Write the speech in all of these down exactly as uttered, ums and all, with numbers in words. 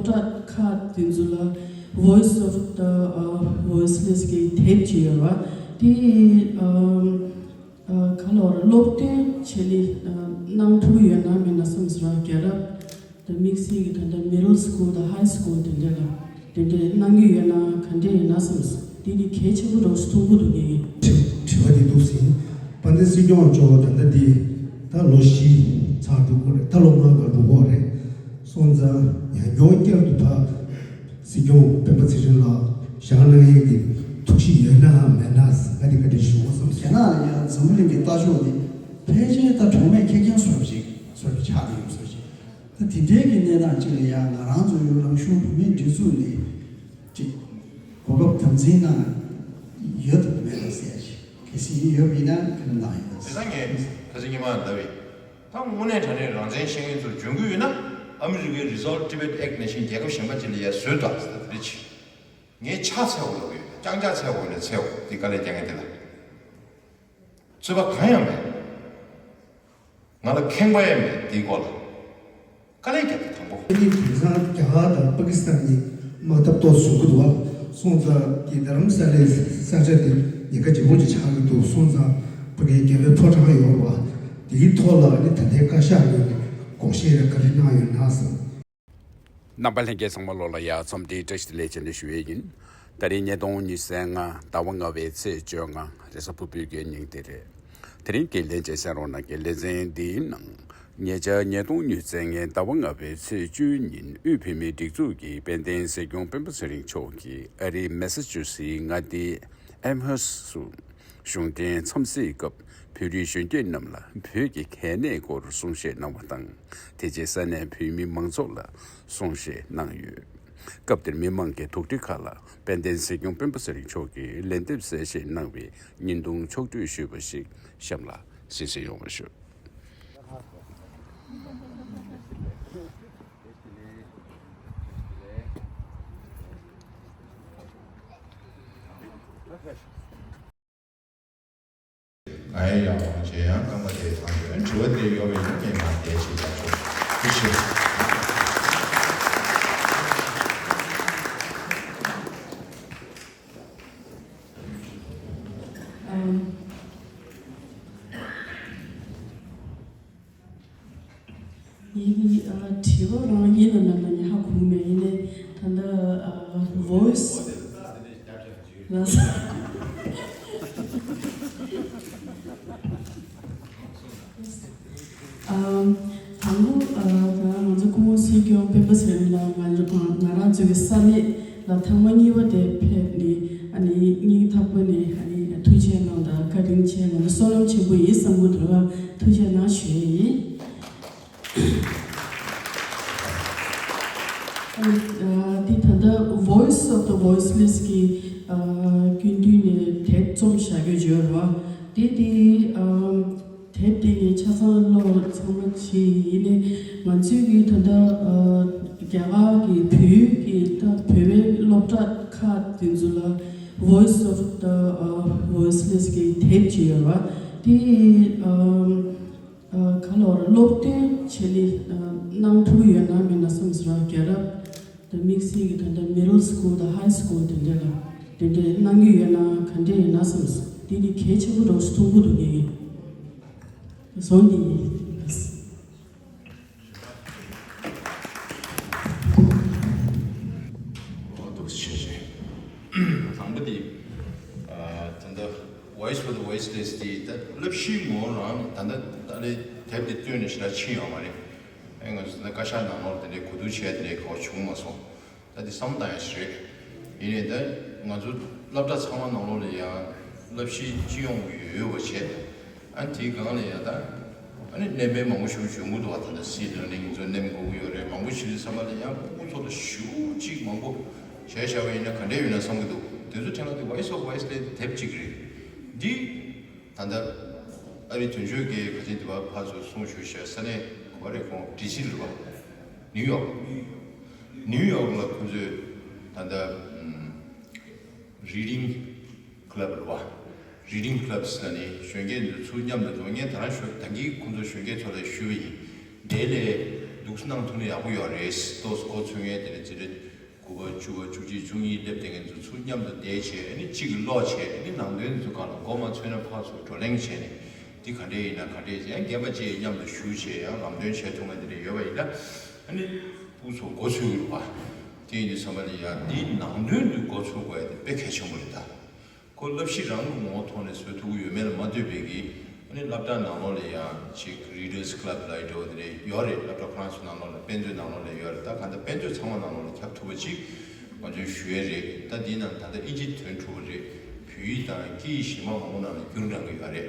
སློབ་གྲྭ་ཁག་དེ་ཚོ་ལ་Voice of the Voiceless གི་དེབ་ཅིག་ཡོད་རེད་བ། དེ་ཨམ་ཨ་ག་ལ་བར་སློབ་སྟོན་བྱེད་ལས་ཨ་གནང་ཐུབ་ཡོད་ན་མེད་ན་བསམ་སོང་ར། རྒྱལ་རབས་དང་དམིགས་བསལ་གྱི་ད་ལྟ་Middle School དང་High School དེ་འདྲ་ལ་དེ་འདྲ་གནང་གི་ཡོད་ན་ག་འདྲ་ཡིན་ན་བསམ་སོང་། དེ་ནི་གལ་ཆེན་པོ་འདྲ་བོ་ཞིག་མཐོང་གི་འདུག་ངས། དྲི་བ་འདི་འདུག་ཟིན། དཔལ་ལྡན་སྲིད་སྐྱོང་མཆོག་ད་ལྟ་འདི་ད་ལོ་བཞི་ཚར་འགྲོ་གི་རེད། ད་ལོ་ལྔ་ལ་འགྲོ་གི་རེད། སོང་ཙང་ཡང་མགྱོགས་བསྐྱར་དུ་ཕ་སྲིད་སྐྱོང་སྤེན་པ་ཚེ་རིང་ལགས་བཞེངས་གནང་ཡས་ཀྱི་ཐུགས་གཤིས་ཡོད་ན་མེད་ན་ང་འདི་ག་འདྲ་ཞུ་དགོས་བསམ། རྒྱ་ནག་ལ་ཡང་འཛམ་བུ་གླིང་གི་ལྟ་ཕྱོགས་འདི་ཕལ་ཆེར་ད་གྲོགས་མེད་ཁེར་རྐྱང་བཟོ་འདྲ་ཞིག་བཟོ་འདྲ་ཆགས་ཀྱི་ཡོད་བཟོ་ཞིག། ད་དེ་འདྲའི་གི་གནས་སྟངས་ཅིག་ལ་ཡང་ང་རང་ཚོ་ཡུལ་རང་གཞུང་བོད་མིའི་སྒྲིག་འཛུགས་ནས་ཅིག་གོ་སྐབས་དམ་འཛིན་གནང་ཡོད་དམ་མེད་དམ་ཟེར་ཡ་ཞིག་གལ་སྲིད་ཡོད་པ་ཡིན་ན་ཁ་ནང་ཡོད་དེ་ད་ངས་ཁ་སང་ཉི་མ་ལབ་པའི། ད་དངོས་གནས་དྲང་གནས་རང་བཙན་ཤེས་མཁན་ཚོ་འཇོན་གྱི་ཡོད་ན་ཨ་མི་རི་ཀའི་Resolve Tibet Act ནང་བཞིན་རྒྱལ་ཁབ་གཞན་པ་ཅིག་ལ་ཡ་བཟོས་དང་ཟེར་ད་དེ་རེད་ཅི། ངས་ཕྱག་འཚལ་དགོས་ལབ་ཡོད། རྐྱང་ཕྱག་འཚལ་དགོས་ལས་འཚལ་དགོས་དེ་དཀའ་ལས་རྒྱག་མཁན་དེ་ལ་རྩོད་པ་གང་ཡང་མེད། ང་ལ་ཁེངས་པ་ཡང་མེད་དེའི་སྐོར་ལ། དཀའ་ལས་བརྒྱབ་པ་དང་པོ། ཨ་ནི་དེང་སང་རྒྱ་གར་དང་པ་ཀི་སི་ཐན་གཉིས་དམག་འཐབ་ཏོག་ཙམ་བྱུང་གི་འདུག་བ། སོང་ཙང་དེ་རྡ་རམ་ས་ལའི་ས་ཆ་དེ་ཉེན་ཁ་ལྗིད་པོ་ཅིག་ཆགས་ཀྱི་འདུག་སོང་ཙང་ཕ་གིའི་རྒྱལ་བའི་ཕོ་བྲང་ཡོད་རེད་བ། དེའི་ཐོག་ལ་ཨ་ནི་ད་ལྟའི་བཀའ་ཤག་ངོས་ནས་དགོངས་བཞེས་རེ་ག་རེ་གནང་ཡོད་ན་བསམ། རྣམ་པ་ལྷན་རྒྱས་ཚང་མ་ལོག་ལ་ཡ་འཚམས་འདྲི་བཀྲ་ཤིས་བདེ་ལེགས་བྱས་ནས་ཞུ་ཡས་ཡིན། ད་རིང་ཉིས་སྟོང་ཉི་ཤུ་རྩ་ལྔ་ཟླ་བ་ལྔ་པའི་ཚེས་བཅོ་ལྔ་རེས་གཟའ་ཕུར་བུའི་གི་ཉིན་དེ་རེད། དེ་རིང་གི་ལན་བྱས་གསན་རོགས་གནང་གི་ལེ་ཚན་འདིའི་ནང་། ཉེ་ཆར་ཉིས་སྟོང་ཉི་ཤུ་རྩ་ལྔའི་ཟླ་བ་ལྔ་པའི་ཚེས་བཅུའི་ཉིན་དབུས་བོད་མིའི་སྒྲིག་འཛུགས་ཀྱི་དཔལ་ལྡན་སྲིད་སྐྱོང་སྤེན་པ་ཚེ་རིང་མཆོག་གིས་ཨ་རིའི་མེ་ས་ཅུ་སིའི་མངའ་སྡེའི་ཨེམ་ཧར་སུ་གཞུང་འབྲེལ་འཚམས་གཟིགས་སྐབས་བོད་རིགས་གཞོན་སྐྱེས་རྣམས་ལ་བོད་ཀྱི་གལ་གནད་སྐོར་གསུང་བཤད་གནང་བ་དང་། དེ་རྗེས་ས་གནས་བོད་མི་མང་ཚོགས་ལ་གསུང་བཤད་གནང་ཡོད། སྐབས་དེར་མི་མང་གི་དོགས་འདྲི་ཁག་ལ་དཔལ་ལྡན་སྲིད་སྐྱོང་སྤེན་པ་ཚེ་རིང་མཆོག་གིས་ལན་འདེབས་གསལ་བཤད་གནང་བའི་བརྙན་ཐུང་ཕྱོགས་བསྒྲིགས་ཞུས་པ་ཞིག་གཤམ་ལ་གཟིགས་གཟིགས་ཡོང་བ་ཞུ། ང་ཡི་ཡང་དབང་ཆེ་ཡང་རྐང་པ་དེ་ཐང་ཡོད་དྲི་བ་དེ་ཡོད་པའི་ཡོད་མེད་མ་དེ་ཞིག་ལ་ཆོག་ཐུགས་རྗེ་ཆེ། ཨམ། ཡིན་ཨ། དྲི་བ་རང་ཡིན་ལ་མེད་ལ་ཉི་ཧ་གོ་མེད་ཡིན་ནའི་ད་ལྟ་ཨ། Voice ལ་ས། ཨམ། དང་པོ་ཨ། ད་ང་ཚོ་སྐུ་ངོ་སྲིད་སྐྱོང་སྤེན་པ་ཚེ་རིང་ལགས་ང་ང་རང་ཚོའི་ས་གནས་ལ་ཐེངས་མ་གཉིས་པ་དེ་ཕེབས་ནས་ཨ་ནི་སྙིང་ཐག་པ་ནས་ཨ་ནི་ཐུགས་རྗེ་གནང་དང་བཀའ་དྲིན་ཆེ། ང་ཚོ་བསོད་ནམས་ཆེན་པོ་ཡིན་བསམ་གྱི་འདུག་ལ་ཐུགས་རྗེ་གནང་ཞུ་ཡས་ཡིན། ཨ་ནི་ཨ། དེ་ད་ལྟ་Voice of the Voiceless གི་ཨ། སྐུ་མདུན་ནས་དེབ་རྩོམ་བཞག་རྒྱུ་བརྗོད་ར་བ། དེ་དེ་ཨ། དེབ་དེ་ངས་ཆ་ཚང་ཀློག་ཚང་མ་བྱས་ཡིན་ནའི་ང་ཚོའི་གི་ད་ལྟ་ཨ། རྒྱ་གར་གི་བོད་ཀྱི་ད་བོད་པའི་སློབ་གྲྭ་ཁག་དེ་ཚོ་ལ་Voice of the ཨ། Voiceless གི་དེབ་ཅིག་ཡོད་ར་བ། དེ་ཨ། ཨ། ག་ལ་བར་སློབ་སྟོན་བྱེད་ལས་ཨ། གནང་ཐུབ་ཡོད་ན་མེད་ན་བསམ་ཟེར་བ། རྒྱལ་རབས་དང་དམིགས་བསལ་གྱི་ད་ལྟ་Middle School དང་High School དེ་འདྲ་ལ་དེ་འདྲ་གནང་གི་ཡོད་ན་ག་འདྲ་ཡིན་ན་བསམ་སོང་། དེ་ནི་གལ་ཆེན་པོ་འདྲ་བོ་ཞིག་མཐོང་གི་འདུག་ངས། བཟོ་འདི་ཡིན། འོ་འདུག་ཆེ་ཆེ། དང་པོ་དེ། ཨ། ད་ལྟ་Voice for the Voiceless དེ་ད་བསླབ་གཞིའི་ངོ་བོ་རང་ད་ལྟ་ད་ལྟའི་དེབ་དེ་བཏོན་ནས་ཞེ་དྲག་ཕྱིན་ཡོད་མ་རེད། ཨེ། ང་ཚོ་ད་ལྟ་བཀའ་ཤག་ནང་ལོགས་དེ་འདྲའི་གོ་བསྡུར་བྱས་དེ་འདྲའི་གོ་བྱུང་མ་སོང་། ད་དེ་བསམ་བཏང་ཡ་ཞིག་རེད། ཡིན་ནའི་ད་ང་ཚོ་སློབ་གྲྭ་ཚང་མ་ནང་ལོགས་ལ་ཡང་བསླབ་གཞི་སྤྱི་ཡོངས་ཡོད་ཡོད་པ་བྱས། ཨ་ནི་དེའི་སྒང་ལ་ཡང་ད་ཨ་ནི་ནེམ་དཔེ་མང་པོ་ཞིག་བྱུང་གི་འདུག་བ། ད་ལྟ་སི་ལར་ནིང་ཚོ་ནེམ་དགོས་ཀྱི་ཡོད་རེད། མང་པོ་ཞིག་རེད་བསམ་པ་ལ་ཡང་ཕྲུ་གུ་ཚོ་ལ་ཞེ་པོ་ཅིག་མང་པོ་བྱས་བཞག་པ་ཡིན་ན་ག་འདྲས་ཡོད་ན་བསམ་གྱི་འདུག་དེ་ཚོ་དྲན་ལ་དེ་Voice of Voiceless དེབ་ཅིག་རེད། འདི་ད་ལྟ་ཨ་རི་དོན་གཅོད་ཀྱིས་ག་ཚོད་འདི་བ་ཕར་ཚུར་གསུང་ཞུས་བྱས། ས་གནས་ག་པར་རེད། ཁོང་ཌི་སི་རེད་བ། ནིའུ་ཡོག་ནིའུ་ཡོག་ལ་ཁོང་ཚོས་ད་ལྟ་ཨམ། Reading Club རེད་བ། Reading Clubs ལ་ནི་གཞོན་སྐྱེས་ཚོ་ཚུར་མཉམ་དུ་འགྲོ། ངས་ད་རང་ཞོ་ད་གིན་ཁོང་ཚོ་གཞོན་སྐྱེས་ཚོ་ལ་ཞུས་པ་ཡིན། དེ་ལས་ འདུག་སེ་གནང་ཐུབ་ན་ཡག་པོ་ཡོད་རེད། ཏོག་ཙམ་འགོ་ཚུགས་མཁན་དེ་ནས་འཛིན་གྲྭ་དགུ་པ་བཅུ་པ་བཅུ་གཅིག་བཅུ་གཉིས་སླེབས་བསྡད་མཁན་ཚོ་ཚུར་མཉམ་དུ་བསྡད་བྱས། ཨ་ནི་གཅིག་གིས་ཀློག་བྱས། ཨ་ནི་ནང་དོན་ཚོ་སྒང་ལ་འགོ་མ་ཚུགས་ན་ཕར་ཚུར་བགྲོ་གླེང་བྱས་ནས། འདི་ག་འདྲས་ཡིན་ན་ག་འདྲས་ཡིན། ཡང་རྒན་པ་བཅས་མཉམ་དུ་ཞུགས་བྱས་ཡང་ལམ་སྟོན་བྱས་ཐུབ་མཁན་དེ་འདྲས་ཡོད་པ་ཡིན་ན། ཨ་ནི་ཕར་ཚུར་འགོ་ཚུགས་ཀྱི་རེད་པ། དེ་ཡིན་དུས་ཙམ་པ་ལ་ཡང་འདིའི་ནང་དོན་དུ་འགོ་ཚུགས་དགོས་ཡ་དེ་དཔེ་གལ་ཆེན་པོ་རེད་ད། ཁོ་བསླབ་གཞི་རང་གི་ངོ་བོ་ཐོག་ནས་བཟོ་ཐུབ་ཀྱི་ཡོད་མེད་ལ་མ་ལྟོས་པའི་གི། ཨ་ནི་སློབ་གྲྭ་ནང་ལོགས་ལ་ཡང་ཅིག་Readers Club་ལབ་ཡ་འདྲ་བོ་དེ་འདྲ་ཡོད་རེད། སློབ་གྲྭ་ཁོ་རང་ཚོ་ནང་ལོགས་ལ་དཔེ་མཛོད་ནང་ལོགས་ལ་ཡོད་རེད། ད་གང་ལྟར་དཔེ་མཛོད་ཚང་མ་ནང་ལོགས་ལ་ཁྱབ་ཐུབ་པ་ཅིག་ང་ཚོས་ཞུ་ཡས་རེད། ད་འདི་ནང་ད་ལྟ་ཨིན་ཇི་ཐོན་ཐུབ་པ་རེད། བོད་ཡིག་དང་སྐད་ཡིག་གཞན་པ་མང་པོ་ནང་ལ་བསྒྱུར་གནང་གི་ཡོད་རེད།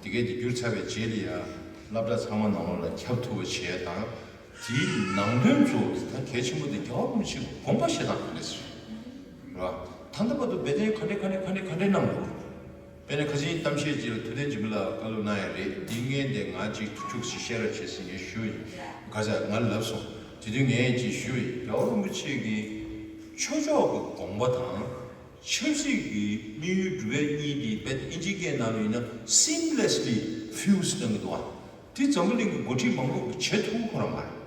དེ་གས་དེ་བསྒྱུར་ཚར་བའི་རྗེས་ལ་ཡང་སློབ་གྲྭ་ཚང་མ་ནང་ལོགས་ལ་ཁྱབ་ཐུབ་པ་བྱས་དང་། དེའི་ནང་དོན་གཙོ་བོ་དེ་ད་གལ་ཆེན་པོ་དེ་རྒྱལ་བ་རིན་པོ་ཆེའི་དགོངས་པ་བཞེས་སྟངས་ག་འདྲས་རེད་པ། ད་ལྟ་བར་དུ་དཔེ་དེ་ག་འདྲས་ག་འདྲས་ག་འདྲས་ག་འདྲས་གནང་འདུག་དཔེར་ན་ཁ་སང་གཏམ་བཤད་ཅིག་ལ་ཐུབ་བསྟན་སྦྱིན་པ་ལགས་བཀའ་སློབ་གནང་ཡ་རེད། འདི་ངས་འདི་ང་ཅིག་ཐུགས་ཤུགས་ཤིག་བཤད་རོགས་བྱེད་ཟེར་ངས་ཞུས་ཡིན། ག་ས་ང་ལབ་སོང་། དེ་དུས་ངས་ཅིག་ཞུས་ཡིན། རྒྱལ་བ་རིན་པོ་ཆེ་གི་ཆོས་ཕྱོགས་ཀྱི་དགོངས་པ་དང་། ཆབ་སྲིད་ཀྱི་དམིགས་ཡུལ་སྒྲུབ་ཡ་གཉིས་འདི་དཔེ་ཨིན་ཇིའི་སྐད་ནང་ལ་ཡིན་ན་seamlessly fuse་གནང་གི་འདུག་ཨ། དེ་འཛམ་བུ་གླིང་གི་འགོ་ཁྲིད་མང་པོ་གིས་བྱེད་ཐུབ་ཁོ་རང་མ་རེད།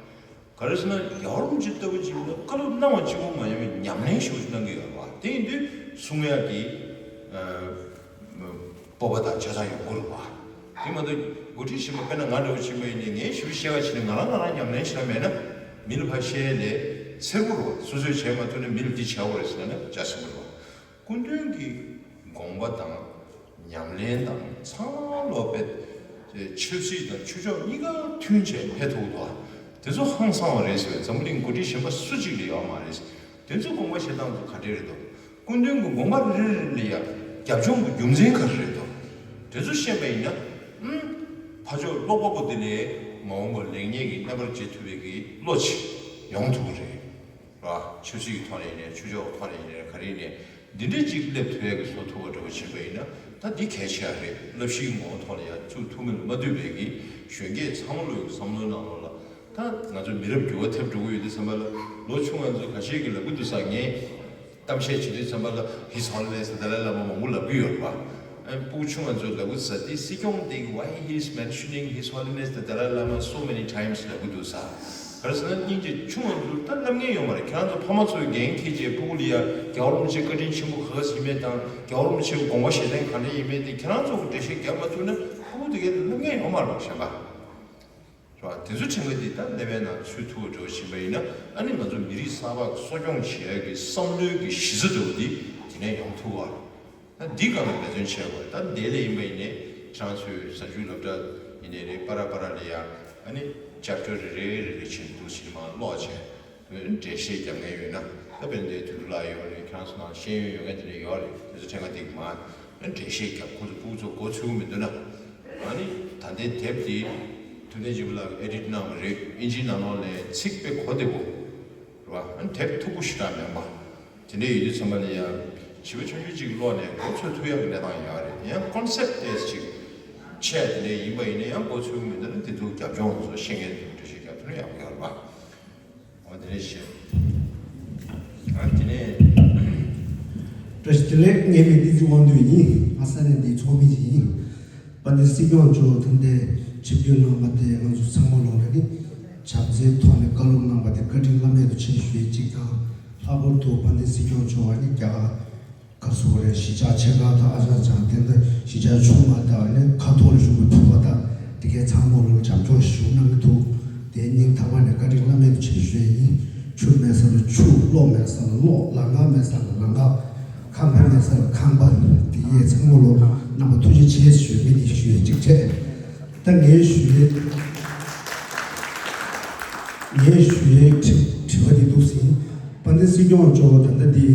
ག་རེ་ཟེར་ན་རྒྱལ་བ་རིན་པོ་ཆེ་ལྟ་བུ་ཅིག་ལ་བཀའ་སློབ་གནང་བ་གཅིག་པོ་མ་ཡིན་པའི་ཉམས་ལེན་ཞེ་པོ་ཅིག་གནང་གི་ཡོད་རེད་བ། དེ་ཡིན་དུས་གསུང་ཡག་གི་ཨ་སྤོབས་པ་དང་ཆ་ཚང་ཡོང་གི་རེད་བ། དེ་མ་གཏོགས་འགོ་ཁྲིད་གཞན་པ་དཔེར་ན་ང་འདྲ་བོ་ཕྱིན་པ་ཡིན་ནའི་ངས་ཞེ་པོ་བཤད་ག་ཕྱིན་ནས་ང་རང་ང་རང་ཉམས་ལེན་བྱེད་ན་མེད་ན་མི་ལ་ཕར་བཤད་ཡ་ལས་འཚེར་པོ་རེད་བ། སོ་སོས་བྱས་མ་ཐུབ་ན་མི་ལ་འདི་བྱ་དགོས་རེད་ཟེར་ན་ཅག་སེ་པོ་རེད་བ། སྐུ་མདུན་གྱི་དགོངས་པ་དང་ཉམས་ལེན་དང་ཚང་མ་ལོག་པའི་ཆབ་སྲིད་དང་ཆོས་ཕྱོགས་གཉིས་ཀ་མཐུན་བྱས་ཕེབས་ཐུབ་འདུག་དེ་ཚོ་ཧང་སང་བ་རེད་ཟེར་བས་འཛམ་བུ་གླིང་འགོ་ཁྲིད་གཞན་པ་སུ་གཅིག་ལ་ཡོད་མ་རེད། དེ་ཚོ་དགོངས་པ་བཞེས་སྟངས་ཚོ་ག་འདྲས་རེད་འདུག་སྐུ་མདུན་གྱི་དགོངས་པ་རེ་རེ་ལ་ཡང་རྒྱབ་ལྗོངས་ཀྱི་རྒྱུ་མཚན་ག་རེ་རེད་འདུག་དེ་ཚོ་ཤེས་པ་ཡིན་ན། ཨུམ། ཕར་ཕྱོགས་ཀློག་པ་པོ་དེ་ལས་མ་འོངས་པར་ལེགས་ཉེས་ཀྱི་རྣམ་པར་འབྱེད་ཐུབ་པའི་གི་བློ་ཅིག་ཡོང་ཐུབ་ཀྱི་རེད། ར། ཆབ་སྲིད་ཀྱི་ཐོག་ནས་ཡིན་ནའི་ཆོས་ཕྱོགས་ཀྱི་ཐོག་ནས་ཡིན་ནའི་ག་རེ་ཡིན་ནའི་འདི་འདྲའི་ཅིག་སླེབས་ཐུབ་ཡག་གི་བཟོ་ཐུབ་པ་འདྲ་བོ་བྱེད་པ་ཡིན་ན་ད་འདི་གལ་ཆེ་བ་རེད། བསླབ་གཞིའི་ངོ་བོ་ཐོག་ལ་ཡང་བཙུགས་ཐུབ་མིན་ལ་མ་ལྟོས་པའི་གི་གཞོན་སྐྱེས་ཚང་མ་ལོ་ཡི་བསམ་བློའི་ནང་ལོགས་ལ་ད་ང་ཚོ་མི་རབས་འགྱུར་བ་ཐེབས་འགྲོ་གི་ཡོད་དུས་ཙམ་པ་ལ་ལོ་ཆུང་ང་ཚོ་ཁ་ཤས་ཀྱིས་ལབ་གི་འདུག་ས། ངས་གཏམ་བཤད་བྱེད་དུས་ཙམ་པ་ལ་His Holiness the Dalai Lama མང་པོ་ལབ་གི་ཡོད་རེད་པ། ཨ། སྤུ་གུ་ཆུང་ང་ཚོས་ལབ་གི་འདུག་ས། འདི་སྲིད་སྐྱོང་དེ་གིས་why he is mentioning His Holiness the Dalai Lama so many times ལབ་གི་འདུག་ས། ག་རེ་ཟེར་ན་སྙིང་རྗེ། ཆུང་ང་ཚོ་ད་ལབ་མཁན་ཡོད་མ་རེད། ཁྱེད་རང་ཚོ་ཕ་མ་ཚོས་འགན་འཁྱེར་བྱས་སྤུ་གུ་ལ་ཡ་རྒྱལ་བ་རིན་པོ་ཆེ་བཀའ་དྲིན་ཆེན་པོ་ག་ཚོད་ཡིན་མིན་དང་རྒྱལ་བ་རིན་པོ་ཆེའི་དགོངས་པ་བཞེས་སྟངས་ག་འདྲ་ཡིན་མིན་དེ་ཁྱེད་རང་ཚོ་གིས་འགྲེལ་བཤད་རྒྱབ་མ་ཐུབ་ན་སྤུ་གུ་དེ་གས་ལབ་མཁན་ཡོད་མ་རེད་པ། གཞན་པ། རེད་བ། དེ་ཚོ་ཕྲན་བུ་འདི་ལྟར་ཀླད་པའི་ནང་ཚུད་ཐུབ་པ་འདྲ་བོ་ཕྱིན་པ་ཡིན་ན། ཨ་ནི་ང་ཚོ་མི་རིགས་གསར་པ་གསོ་སྐྱོང་བྱེད་ཡག་གི་བསམ་བློའི་གི་གཞི་རྩ་འདྲ་བོ་འདི་དེ་ནས་ཡོང་ཐུབ་པ། ད་འདི་སྒང་ལ་འབད་བརྩོན་བྱེད་དགོས། ད་འདི་ལས་ཡིན་པ་ཡིན་ནའི་ཁྱེད་རང་ཚོའི་གཟའ་མཇུག་སློབ་གྲྭ་ཡིན་ནའི་རེད། པ་ར་པ་ར་ལ་ཡ་ཨ་ནི་ཅེབ་ཊར་རེ་རེ་རེ་རེ་བྱས་འདུག་ཕྱིན་མ་ཀློག་བྱས། འགྲེལ་བཤད་རྒྱབ་མཁན་ཡོད་ན། ད་དཔེར་ན་དེ་དུས་ལ་ཡོད་རེད། ཁྱེད་རང་ཚོ་ནང་ཤེས་ཡོན་ཡོད་མཁན་དེ་འདྲ་ཡོད་རེད། དེ་ཚོ་ཕྲན་བུ་འདི་མ་འགྲེལ་བཤད་རྒྱབ། ཁོ་ཚོ་སྤུ་གུ་ཚོ་མགོ་ཚོས་མི་འདུག་ན། ཨ་ནི་ད་ལྟའི་དེབ་དེ་ཐུབ་བསྟན་སྦྱིན་པ་ལགས་ཀྱིས་ཨེ་ཌིཊ་གནང་བ་རེད། ཨིན་ཇིའི་ནང་ལོགས་ནས་ཚིག་དཔེ་གོ་བདེ་པོ་རེད་བ། ཨ་ནི་དེབ་མཐུག་པོ་ཞེ་དྲག་མིན་པ། དེ་འདྲ་ཡོད་དུས་ཙམ་པ་ལ་ཡང་བྱིས་པ་ཆུང་ཆུང་ཅིག་ཀློག་ནས་མགོ་ཚོས་ཐུབ་ཡག་གི་གནས་སྟངས་ཡོད་རེད། ཡང་ཀོན་སེབ་ཏེ་ཅིག་ཆེ་དེ་འདྲ་ཡིན་པ་ཡིན་ན་ཡང་མགོ་ཚོས་མི་འདུག་ན། དེ་ཚོ་རྒྱབ་ལྗོངས་ཚོ་ཤེས་མཁན་དེ་འདྲ་ཞིག་རྒྱབ་ཐུབ་ན་ཡག་པོ་ཡོད་རེད་བ། འོ་དེ་རེད་ཤག་ཨ་དེ་ནས། བཀྲ་ཤིས་བདེ་ལེགས། ངའི་མིང་བསྟན་འཛིན་དབང་འདུས་ཡིན། ཨ་ས་གནས་འདིའི་ཚོགས་མི་ཅིག་ཡིན། དཔལ་ལྡན་སྲིད་སྐྱོང་མཆོག་ད་ལྟའི་ཆིབས་བསྒྱུར་གནང་བ་དེ་ང་ཚོ་ཚང་མ་ལོག་ལ་ནི་བྱམས་བརྩེའི་ཐོག་ནས་བཀའ་སློབ་གནང་བ་དེ་བཀའ་དྲིན་བླ་མེད་དུ་ཆེ་ཞུ་ཡས་གཅིག་དང་། ལྷག་པར་དུ་དཔལ་ལྡན་སྲིད་སྐྱོང་མཆོག་ཨ་ནི་རྒྱ་གར་སོགས་རེད། གཞིས་ཆགས་ཆེ་ཁག་དང་ཨ་ཅག་ཅག་དེ་འདྲ་གཞིས་ཆགས་ཆུང་བ་དང་ནི་ཁ་ཐོག་ལ་བཞུགས་པའི་ཕུ་བ་དང་དེ་གའི་ཚང་མ་ལོ་ལ་བྱམས་སྐྱོང་ཞུ་གནང་གི་འདུག་དེ་སྙིང་ཐག་པ་ནས་བཀའ་དྲིན་བླ་མེད་དུ་ཆེ་ཞུ་ཡས་ཡིན། ཆུ་མེད་ས་ལ་ཆུ། གློག་མེད་ས་ལ་གློག་ལམ་ཁ་མེད་ས་ལ་ལམ་ཁ་ཁང་པ་མེད་ས་ལ་ཁང་པ། དེ་གའི་ཚང་མ་ལོ་རྣམ་པ་ཐུགས་རྗེ་ཆེ་ཞུ་མི་དེ་ཞུ་ཡས་གཅིག་བྱས། ད་ངས་ཞུ་ཡས་ངས་ཞུ་ཡས་དྲི་དྲི་བ་འདི་འདུག་ཟིན། དཔལ་ལྡན་སྲིད་སྐྱོང་མཆོག་ད་ལྟ་འདི་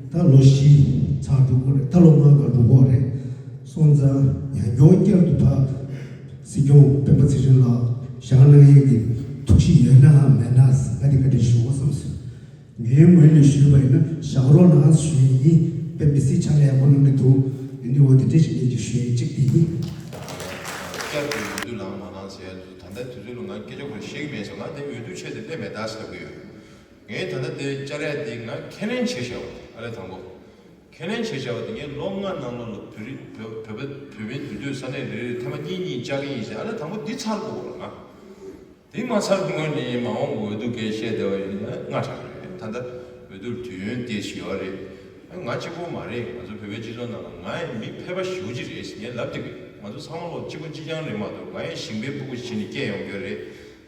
ད་ལོ་བཞི་ཚར་འགྲོ་གི་རེད། ད་ལོ་ལྔ་འགའ་འགྲོ་གི་རེད། སོང་ཙང་ཡང་བསྐྱར་བསྐྱར་དུ་ཕར་སྲིད་སྐྱོང་སྤེན་པ་ཚེ་རིང་ལགས་བཞེངས་གནང་ཡས་ཀྱི་ཐུགས་གཤིས་ཡོད་ན་མེད་ན་ང་འདི་བཀའ་དྲིན་ཞུ་དགོས་བསམ་སོང་། ངའི་ངོས་ནས་ཞུས་པ་ཡིན་ན་བཞེངས་རོགས་གནང་ཞུ་ཡས་ཡིན། དཔེ་མི་སྲིད་ཕྱག་ལས་ཡག་པོ་གནང་གི་འདུག་ཡིན་དུས་འོ་དེ་འདྲ་ཞིག་ངས་ཀྱི་ཞུ་ཡས་གཅིག་དེ་ཡིན། བསྐྱར་དུ་འོས་བསྡུ་ལངས་མ་ལངས་ཟེར་ཡ་དེ་ཚོ་ད་ལྟ་དུས་ཚོད་ལ་ང་སྐད་ཆ་ཁོ་རང་བཤད་ཀྱི་མེད་ཟེར། ང་དེ་འོས་བསྡུ་ཆེད་དུ་སླེབས་མེད་ད་ཟེར་གྱི་ཡོད། ངས་ད་ལྟ་དེ་བཅར་ཡ་དེ་ང་ཁས་ལེན་བྱས་བཞག་པ་ཨ་ལས་དང་པོ། ཁས་ལེན་བྱས་བཞག་པ་དེ་ངས་ལོ་ལྔ་ནང་ལོགས་ལ་བོད་རིགས་བོད་བོད་པ་བོད་མིའི་འདུས་སྡོད་ས་གནས་རེ་རེར་ཐེངས་མ་གཉིས་གཉིས་བཅར་གྱི་ཡིན་ཟེར། ཨ་ལས་དང་པོ་འདི་ཚར་དགོས་པ་རེད་ང་། དེ་མ་ཚར་སྔོན་ནས་མ་འོངས་འོས་བསྡུ་སྐད་བཤད་བསྡད་པ་ཡིན་ན་སྔ་དྲགས་རེད། ད་ལྟ་འོས་བསྡུར་དུས་ཡུན་ཏོག་ཙམ་ཡོད་རེད། ང་གཅིག་པོ་མ་རེད། ང་ཚོ་བོད་པའི་སྤྱི་ཚོགས་ནང་ལ་ང་ཡང་མི་ཕལ་པ་ཞེ་པོ་ཅིག་རེད་ཟེར་ངས་ལབ་བསྡད་ཀྱི་ཡོད། ང་ཚོ་ཚང་མ་ལོ་གཅིག་པ་གཅིག་རྐྱང་རེད་མ་གཏོགས། ང་ཡང་ཞིང་པའི་ཕྲུ་གུ་ཞིག་བྱས་ནས་སྐྱེས་ཡོང་གི་ཡོད་རེད།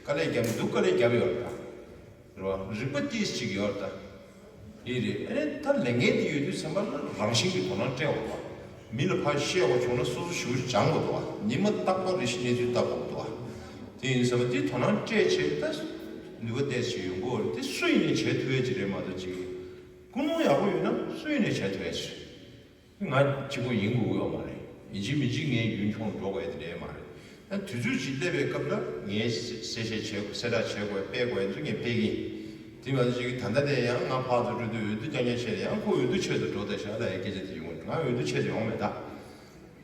དཀའ་ལས་བརྒྱབ་འདུག་དཀའ་ལས་བརྒྱབ་ཡོད་རེད་ད། རེད་བ། རིག་པ་ཏོག་ཙམ་ཅིག་ཡོད་རེད་ད། ཨེ་རེད། ཨ་ནི་ད་ལས་འགན་དེ་ཡོད་དུས་ཙམ་པ་ལ་རང་བཞིན་གྱིས་དོ་སྣང་སྤྲད་དགོས་པ། མི་ལ་ཕར་བཤད་དགོས་བྱུང་ན་སོ་སོ་ཞེ་པོ་ཅིག་སྦྱང་དགོས་འདུག་བ། ཉི་མ་རྟག་པར་རེ་བཞིན་གནས་ཚུལ་ལྟ་དགོས་འདུག་བ། དེ་ཡིན་ཙམ་པ་དེ་དོ་སྣང་སྤྲད་བྱས་ད་ནུས་པ་ཏོག་ཙམ་ཡོང་གི་ཡོད་རེད། དེ་སུ་ཡིན་ནའི་བྱེད་ཐུབ་ཡས་ཅིག་རེད་མ་གཏོགས་ཅིག་ཀུན་སློང་ཡག་པོ་ཡོད་ན་སུ་ཡིན་ནའི་བྱེད་ཐུབ་ཡས་ཅིག་ང་གཅིག་པུ་ཡིན་དགོས་ཀྱི་ཡོད་མ་རེད། ཡིན་གཅིག་མིན་གཅིག་ངས་རྒྱུན་འཁྱོངས་འགྲོ་དགོས་ཡ་དེ་འདྲ་མ་རེད། ཡང་དུས་ཚོད་ཅིག་སླེབས་པའི་སྐབས་ལ་ངས་གསལ་བཤད་བྱེད་དགོས། གསལ་བསྒྲགས་བྱེད་དགོས། སྤེལ་དགོས་ཡ་ཚོ་ངས་སྤེལ་གྱི་ཡིན། དེ་མ་ཟད་ཅིག་ད་ལྟ་ནས་ཡང་ང་ཕར་ཚུར་འགྲོ་དུས་འོས་བསྡུ་རྐྱང་རྐྱང་བྱས་ནས་ཡང་ཁོ་འོས་བསྡུ་ཆེད་དུ་འགྲོ་བསྡད་ཤག་ལབ་ཡ་སྐད་ཆ་དེ་ཡོང་གི་རེད། ང་འོས་བསྡུ་ཆེད་དུ་ཡོང་མེད་ད། རེད་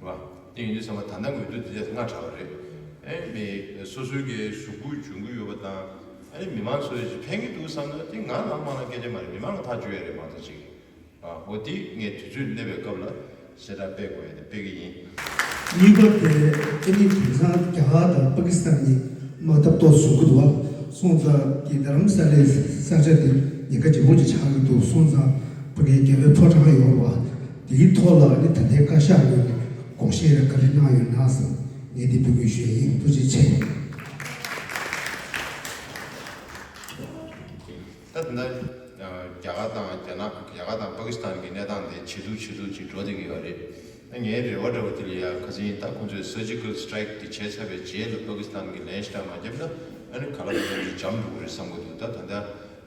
བ། དེ་ཡིན་དུས་ཙམ་པ་ད་ལྟ་འོས་བསྡུ་དེ་ཚོ་སྔ་དྲགས་པ་རེད། ཨེ་མི་སོ་སོའི་གི་གཟུགས་པོ་འཇོན་གི་ཡོད་པ་དང་། ཨ་ནི་མི་མང་ཚོ་ལ་ཅིག་ཕན་གི་འདུག་བསམ་ན་དེ་ང་ལ་མང་ལ་སྐད་ཆ་མ་རེད། མི་མང་ལ་ཐག་གཅོད་ཡ་རེད་མ་གཏོགས་ཅིག་ཨ་འོ་དེ་ངས་དུས་ཚོད་སླེབས་པའི་སྐབས་ལ་གསལ་བསྒྲགས་སྤེལ་དགོས་ཡ་དེ་སྤེལ་གི་ཡིན། གཉིས་པ་དེ་ཨ་ནི་དེང་སང་རྒྱ་གར་དང་པ་ཀི་སི་ཐན་གཉིས་དམག་འཐབ་ཏོག་ཙམ་བྱུང་གི་འདུག་བ། སོང་ཙང་དེ་རྡ་རམ་ས་ལའི་ས་ཆ་དེ་ཉེན་ཁ་ཇེ་མང་ཇེ་ཆགས་ཀྱི་འདུག་སོང་ཙང་ཕ་གིའི་རྒྱལ་བའི་ཕོ་བྲང་ཡོད་རེད་བ། དེའི་ཐོག་ལ་ཨ་ནི་ད་ལྟའི་བཀའ་ཤག་ངོས་ནས་དགོངས་བཞེས་རེ་བཀའ་འདྲི་གནང་ཡོད་ན་བསམ། ངས་འདི་འབོད་སྐུལ་ཞུ་ཡ་ཡིན། ཐུགས་རྗེ་ཆེ། ད་ལྟ་རྒྱ་གར་དང་རྒྱ་ནག་རྒྱ་གར་དང་པ་ཀི་སི་ཐན་གྱི་གནས་སྟངས་དེ་ཇེ་སྡུག་ཇེ་སྡུག་ཅིག་འགྲོ་བསྡད་ཀྱི་ཡོད་རེད། ངའི་རེ་བ་འདྲ་བོ་དེ་ལ་ཡ་ཁ་སང་ད་ཁོང་ཚོས་surgical strike་དེ་བྱས་ཚར་བའི་རྗེས་ལ་པ་ཀི་སི་ཐན་གྱི་ལན་ཞིག་མ་བརྒྱབ་ན་ཨ་ནི་ག་ལ་ག་ལ་ཅིག་འཇམ་འགྲོ་གི་རེད་བསམ་གྱི་འདུག་ད་ད་ལྟ་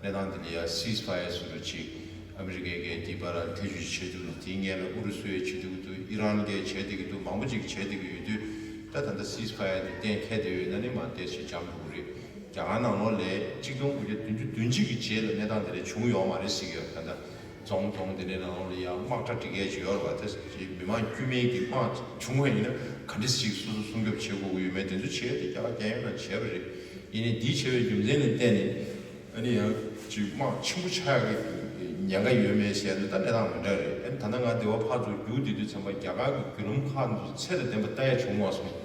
གནས་སྟངས་དེ་ལ་ཡ་ceasefire་ཟེར་འདྲ་ཅིག་ཨ་མི་རི་ཀའི་གིས་དེའི་བར་ལ་ཐེ་བྱུས་བྱེད་འདུག་དེའི་སྔོན་ལ་ཨུ་རུ་སུས་བྱེད་འདུག་འདུག་ཨི་རན་གྱིས་བྱེད་བསྡད་ཀྱི་འདུག་མང་པོ་ཅིག་བྱེད་བསྡད་ཀྱི་ཡོད་དུས་ད་ད་ལྟ་ceasefire་དེ་གཏན་འཁེལ་བསྡད་ཡོད་ན་ནི་མ་གཏོགས་ཅིག་འཇམ་འགྲོ་གི་རེད། རྒྱ་གར་ནང་ལོགས་ལ་གཅིག་སྟོང་དགུ་བརྒྱ་བདུན་ཅུ་དོན་གཅིག་གི་རྗེས་ལ་གནས་སྟངས་དེ་འདྲ་བྱུང་ཡོད་མ་རེད་ཟེར་གྱི་ཡོད། ད་ལྟ་རྫོང་རྫོང་དེ་འདྲའི་ནང་ལོགས་ལ་ཡང་དམག་གྲ་སྒྲིག་ཡས་ཅིག་ཡོད་རེད་བ། དེ་མི་མང་དཀྱུས་མའི་གི་དམག་བྱུང་བ་ཡིན་ན་ག་འདྲ་ཞིག་སོ་སོ་སྲུང་སྐྱོབ་བྱེད་དགོས་ཀྱི་ཡོད་མེད་དེ་ཚོ་བྱས་ཏེ་རྒྱ་གར་རྒྱལ་ཡོངས་ལ་བྱས་པ་རེད། ཡིན་ནའི་འདི་བྱས་པའི་རྒྱུ་མཚན་ལ་བརྟེན་ནས་ཨ་ནི་ཡང་ཅིག་དམག་ཆེན་པོ་ཆགས་ཡག་གི་ཉེན་ཁ་ཡོད་མེད་ཟེར་ཡ་འདི་ད་གནས་སྟངས་མི་འདྲ་རེད། ཨ་ནི་ད་ལྟ་ང་སྡེ་བ་ཕར་ཚུར་རྒྱུགས་བསྡད་དུས་ཙམ་པ་རྒྱ་གར་གི་བརྒྱུད་ལམ་ཁག་འདི་ཚོ་ཚད་དང་ལྡན་པ་ལྟ་ཡ་བྱུང་མ་སོང་།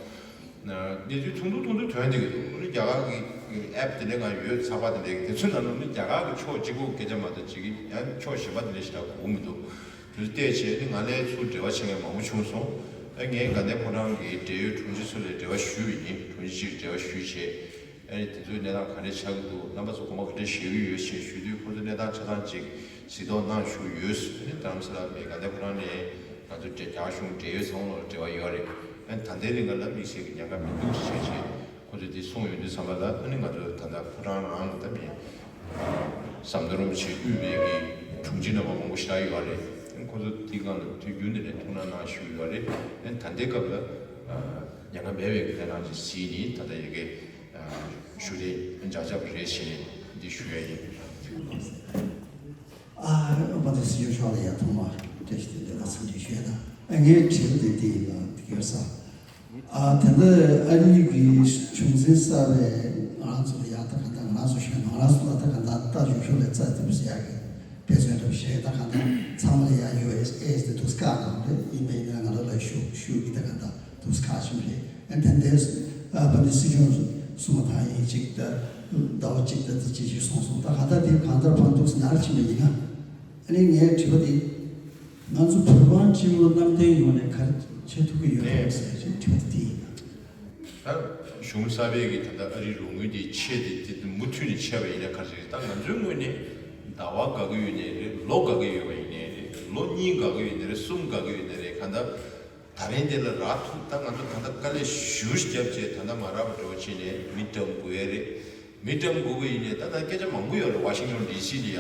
གནས་ཚུལ་ཐུང་ཐུང་ཐུང་ཐུང་ཐོན་བསྡད་ཀྱི་འདུག་ཨ་ནི་རྒྱ་གར་གྱི་app་དེ་འདྲ་ང་ཡོད་ཚགས་པར་དེ་འདྲ་གི་དེ་ཚོའི་ནང་ལ་ནི་རྒྱ་གར་གྱི་ཕྱོགས་གཅིག་པུ་སྐད་ཆ་མ་གཏོགས་ཅིག་ཡང་ཕྱོགས་གཞན་པ་དེ་འདྲ་ཞིག་ལ་གོ་གི་མི་འདུག་དེ་ཚོ་བལྟས་བྱས་ནི་ང་ལ་ཚུར་འབྲེལ་བ་བྱེད་མཁན་མང་པོ་བྱུང་སོང་། ཨ་ངས་དགའ་ལྡན་ཕོ་བྲང་གི་འབྲེལ་ཡོད་དྲུང་ཆེ་ཚོ་ལ་འབྲེལ་བ་ཞུས་པ་ཡིན། དྲུང་ཆེ་གཅིག་འབྲེལ་བ་ཞུས་བྱས། ཨ་ནི་དེ་ཚོའི་གནས་སྟངས་ག་འདྲ་ཆགས་ཀྱི་འདུག་རྣམ་པ་ཚོ་དགོངས་པ་ག་འདྲ་བཞེས་ཀྱི་ཡོད་ཅེས་ཞུས་དུས་ཁོ་ཚོ་གནས་སྟངས་ཆ་ཚང་ཅིག་གཟིགས་རྟོག་གནང་ཞུ་ཡོད། ཨ་ནི་རྡ་རམ་ས་ལ་མི་དགའ་ལྡན་ཕོ་བྲང་ནས་ང་ཚོ་རྒྱ་གཞུང་འབྲེལ་ཡོད་ཚང་མ་ལ་འབྲེལ་བ་ཡོད་རེད། ཨ་ནི་ད་ལྟའི་རིང་ག་ལ་དམིགས་བསལ་གྱི་ཉེན་ཁ་མི་འདུག་ཅེས་བྱས་བྱས་ཁོ་ཚོས་འདི་གསུངས་ཡོང་དུས་ཙམ་པ་ལ་ཨ་ནི་ང་ཚོ་ད་ལྟ་ཕོ་བྲང་ནང་ལ་ད་མི་ཟམ་གདོང་རིན་པོ་ཆེ་དབུས་པའི་གི་དྲུང་ཆེ་རྣམ་པ་མང་པོ་ཞེ་དྲག་ཡོད་རེད། ཨ་ནི་ཁོ་ཚོ་འདི་སྒང་ལ་དུས་རྒྱུན་དེ་ནས་ཐུགས་སྣང་གནང་ཞུ་ཡོད་རེད། ཨ་ནི་ད་ལྟའི་སྐབས་ལ་ཉེན་ཁ་མེད་པའི་གི་གནས་སྟངས་ཅིག་གཟིགས་ནས་ད་ལྟ་ཡ་གི་ཞུ་ལས་མཇལ་ཆ་རེད་ཞེས་འདི་ཞུ་ཡ་ཡིན། ཨ་ཨ་པ་དེ་སྲིད་སྐྱོང་མཆོག་ལ་ཡ་ཐོག་མར་བཀྲ་ཤིས་བདེ་ལེགས་དང་འཚམས་འདྲི་ཞུ་ཡ་དང་། ཨ་ངའི་དྲི་བ་དེ་དེ་ཡིན་ལ་དེ་ག་ས། ཨ་ད་ལྟ་ཨ་རིའི་གི་བྱུང་འཛིན་གསར་པས་ང་རང་ཚོ་ལ་ཡ་ད་ག་ད་ང་རང་ཚོ་ཞུ་ན་ང་རང་ཚོ་ལ་ད་ག་ད་ལྟ་ཞུ་ཞུ་ལས་རྩ་དེ་བུ་ཟེར་ཡ་གི་དཔེ་མཚོན་འདྲ་བོ་བཤད་ད་ག་ད་ཚང་མ་ལ་ཡ་ཡོད་ཨེ་ཨེ་དེ་དུས་བཀག་གནང་རེད། ཡིན་པ་ཡིན་ན་ང་རང་ལ་ཞུ་ཞུ་གི་ད་ག་ད། དུས་ཁག་ཆེན་པོ་རེད། ཨ་ནི་ད་ལྟའི་ཨ་ཕ་ནི་སྲིད་སྐྱོང་སུ་མ་ཐག་ཡིན་གཅིག་ད་ཟླ་བ་གཅིག་ད་དེ་གཅིག་ཅིག་སོང་སོང་ད་ག་ད་དེ་གང་ལྟར་ཕན་ཐོགས་ནར་ཕྱིན་པ་ཡིན་ན། ཨ་ནི་ངའི་དྲི་བ་དེ་ང་ཚོ་བོད་འབངས་སྤྱི་བོ་གནམ་བསྟན་ཡོངས་ནས་ག་རེ་བྱེད་ཐུབ་ཀྱི་ཡོད་རེད་ཟེར་གྱི་དྲི་བ་དེ་དེ་ཡིན། ད་གཞུང་གསར་པའི་གི་ད་ལྟ་ཨ་རིའི་ལོ་ངོ་དེ་ཆེ་དེ་དེ་མུ་མཐུད་ནས་ཆེ་བ་ཡིན་ན་ག་རེ་ད་ང་ཚོའི་ངོས་ནས་ཟླ་བ་དགའ་གི་ཡོད་ནའི་རེད། ལོ་དགའ་གི་ཡོད་པ་ཡིན་ནའི་རེད། ལོ་གཉིས་དགའ་གི་ཡོད་ནའི་རེད། གསུམ་དགའ་གི་ཡོད་ནའི་རེད། གང་ལྟར། ད་རིང་འདི་ལ་རག་ཐུབ་ད་ང་ཚོ་ད་ལྟ་དཀའ་ལས་ཞེ་པོ་བརྒྱབ་བྱས་ད་ལྟ་མ་རག་པ་འདྲ་བོ་བྱས་ནས་མི་འགྲམ་དགོས་ཡ་རེད། མི་འགྲམ་དགོས་པ་ཡིན་ནའི་ད་ལྟ་སྐད་ཆ་མང་པོ་ཡོད་རེད། ཝ་ཤིང་ཊོན་ཌི་སི་ལ་ཡ་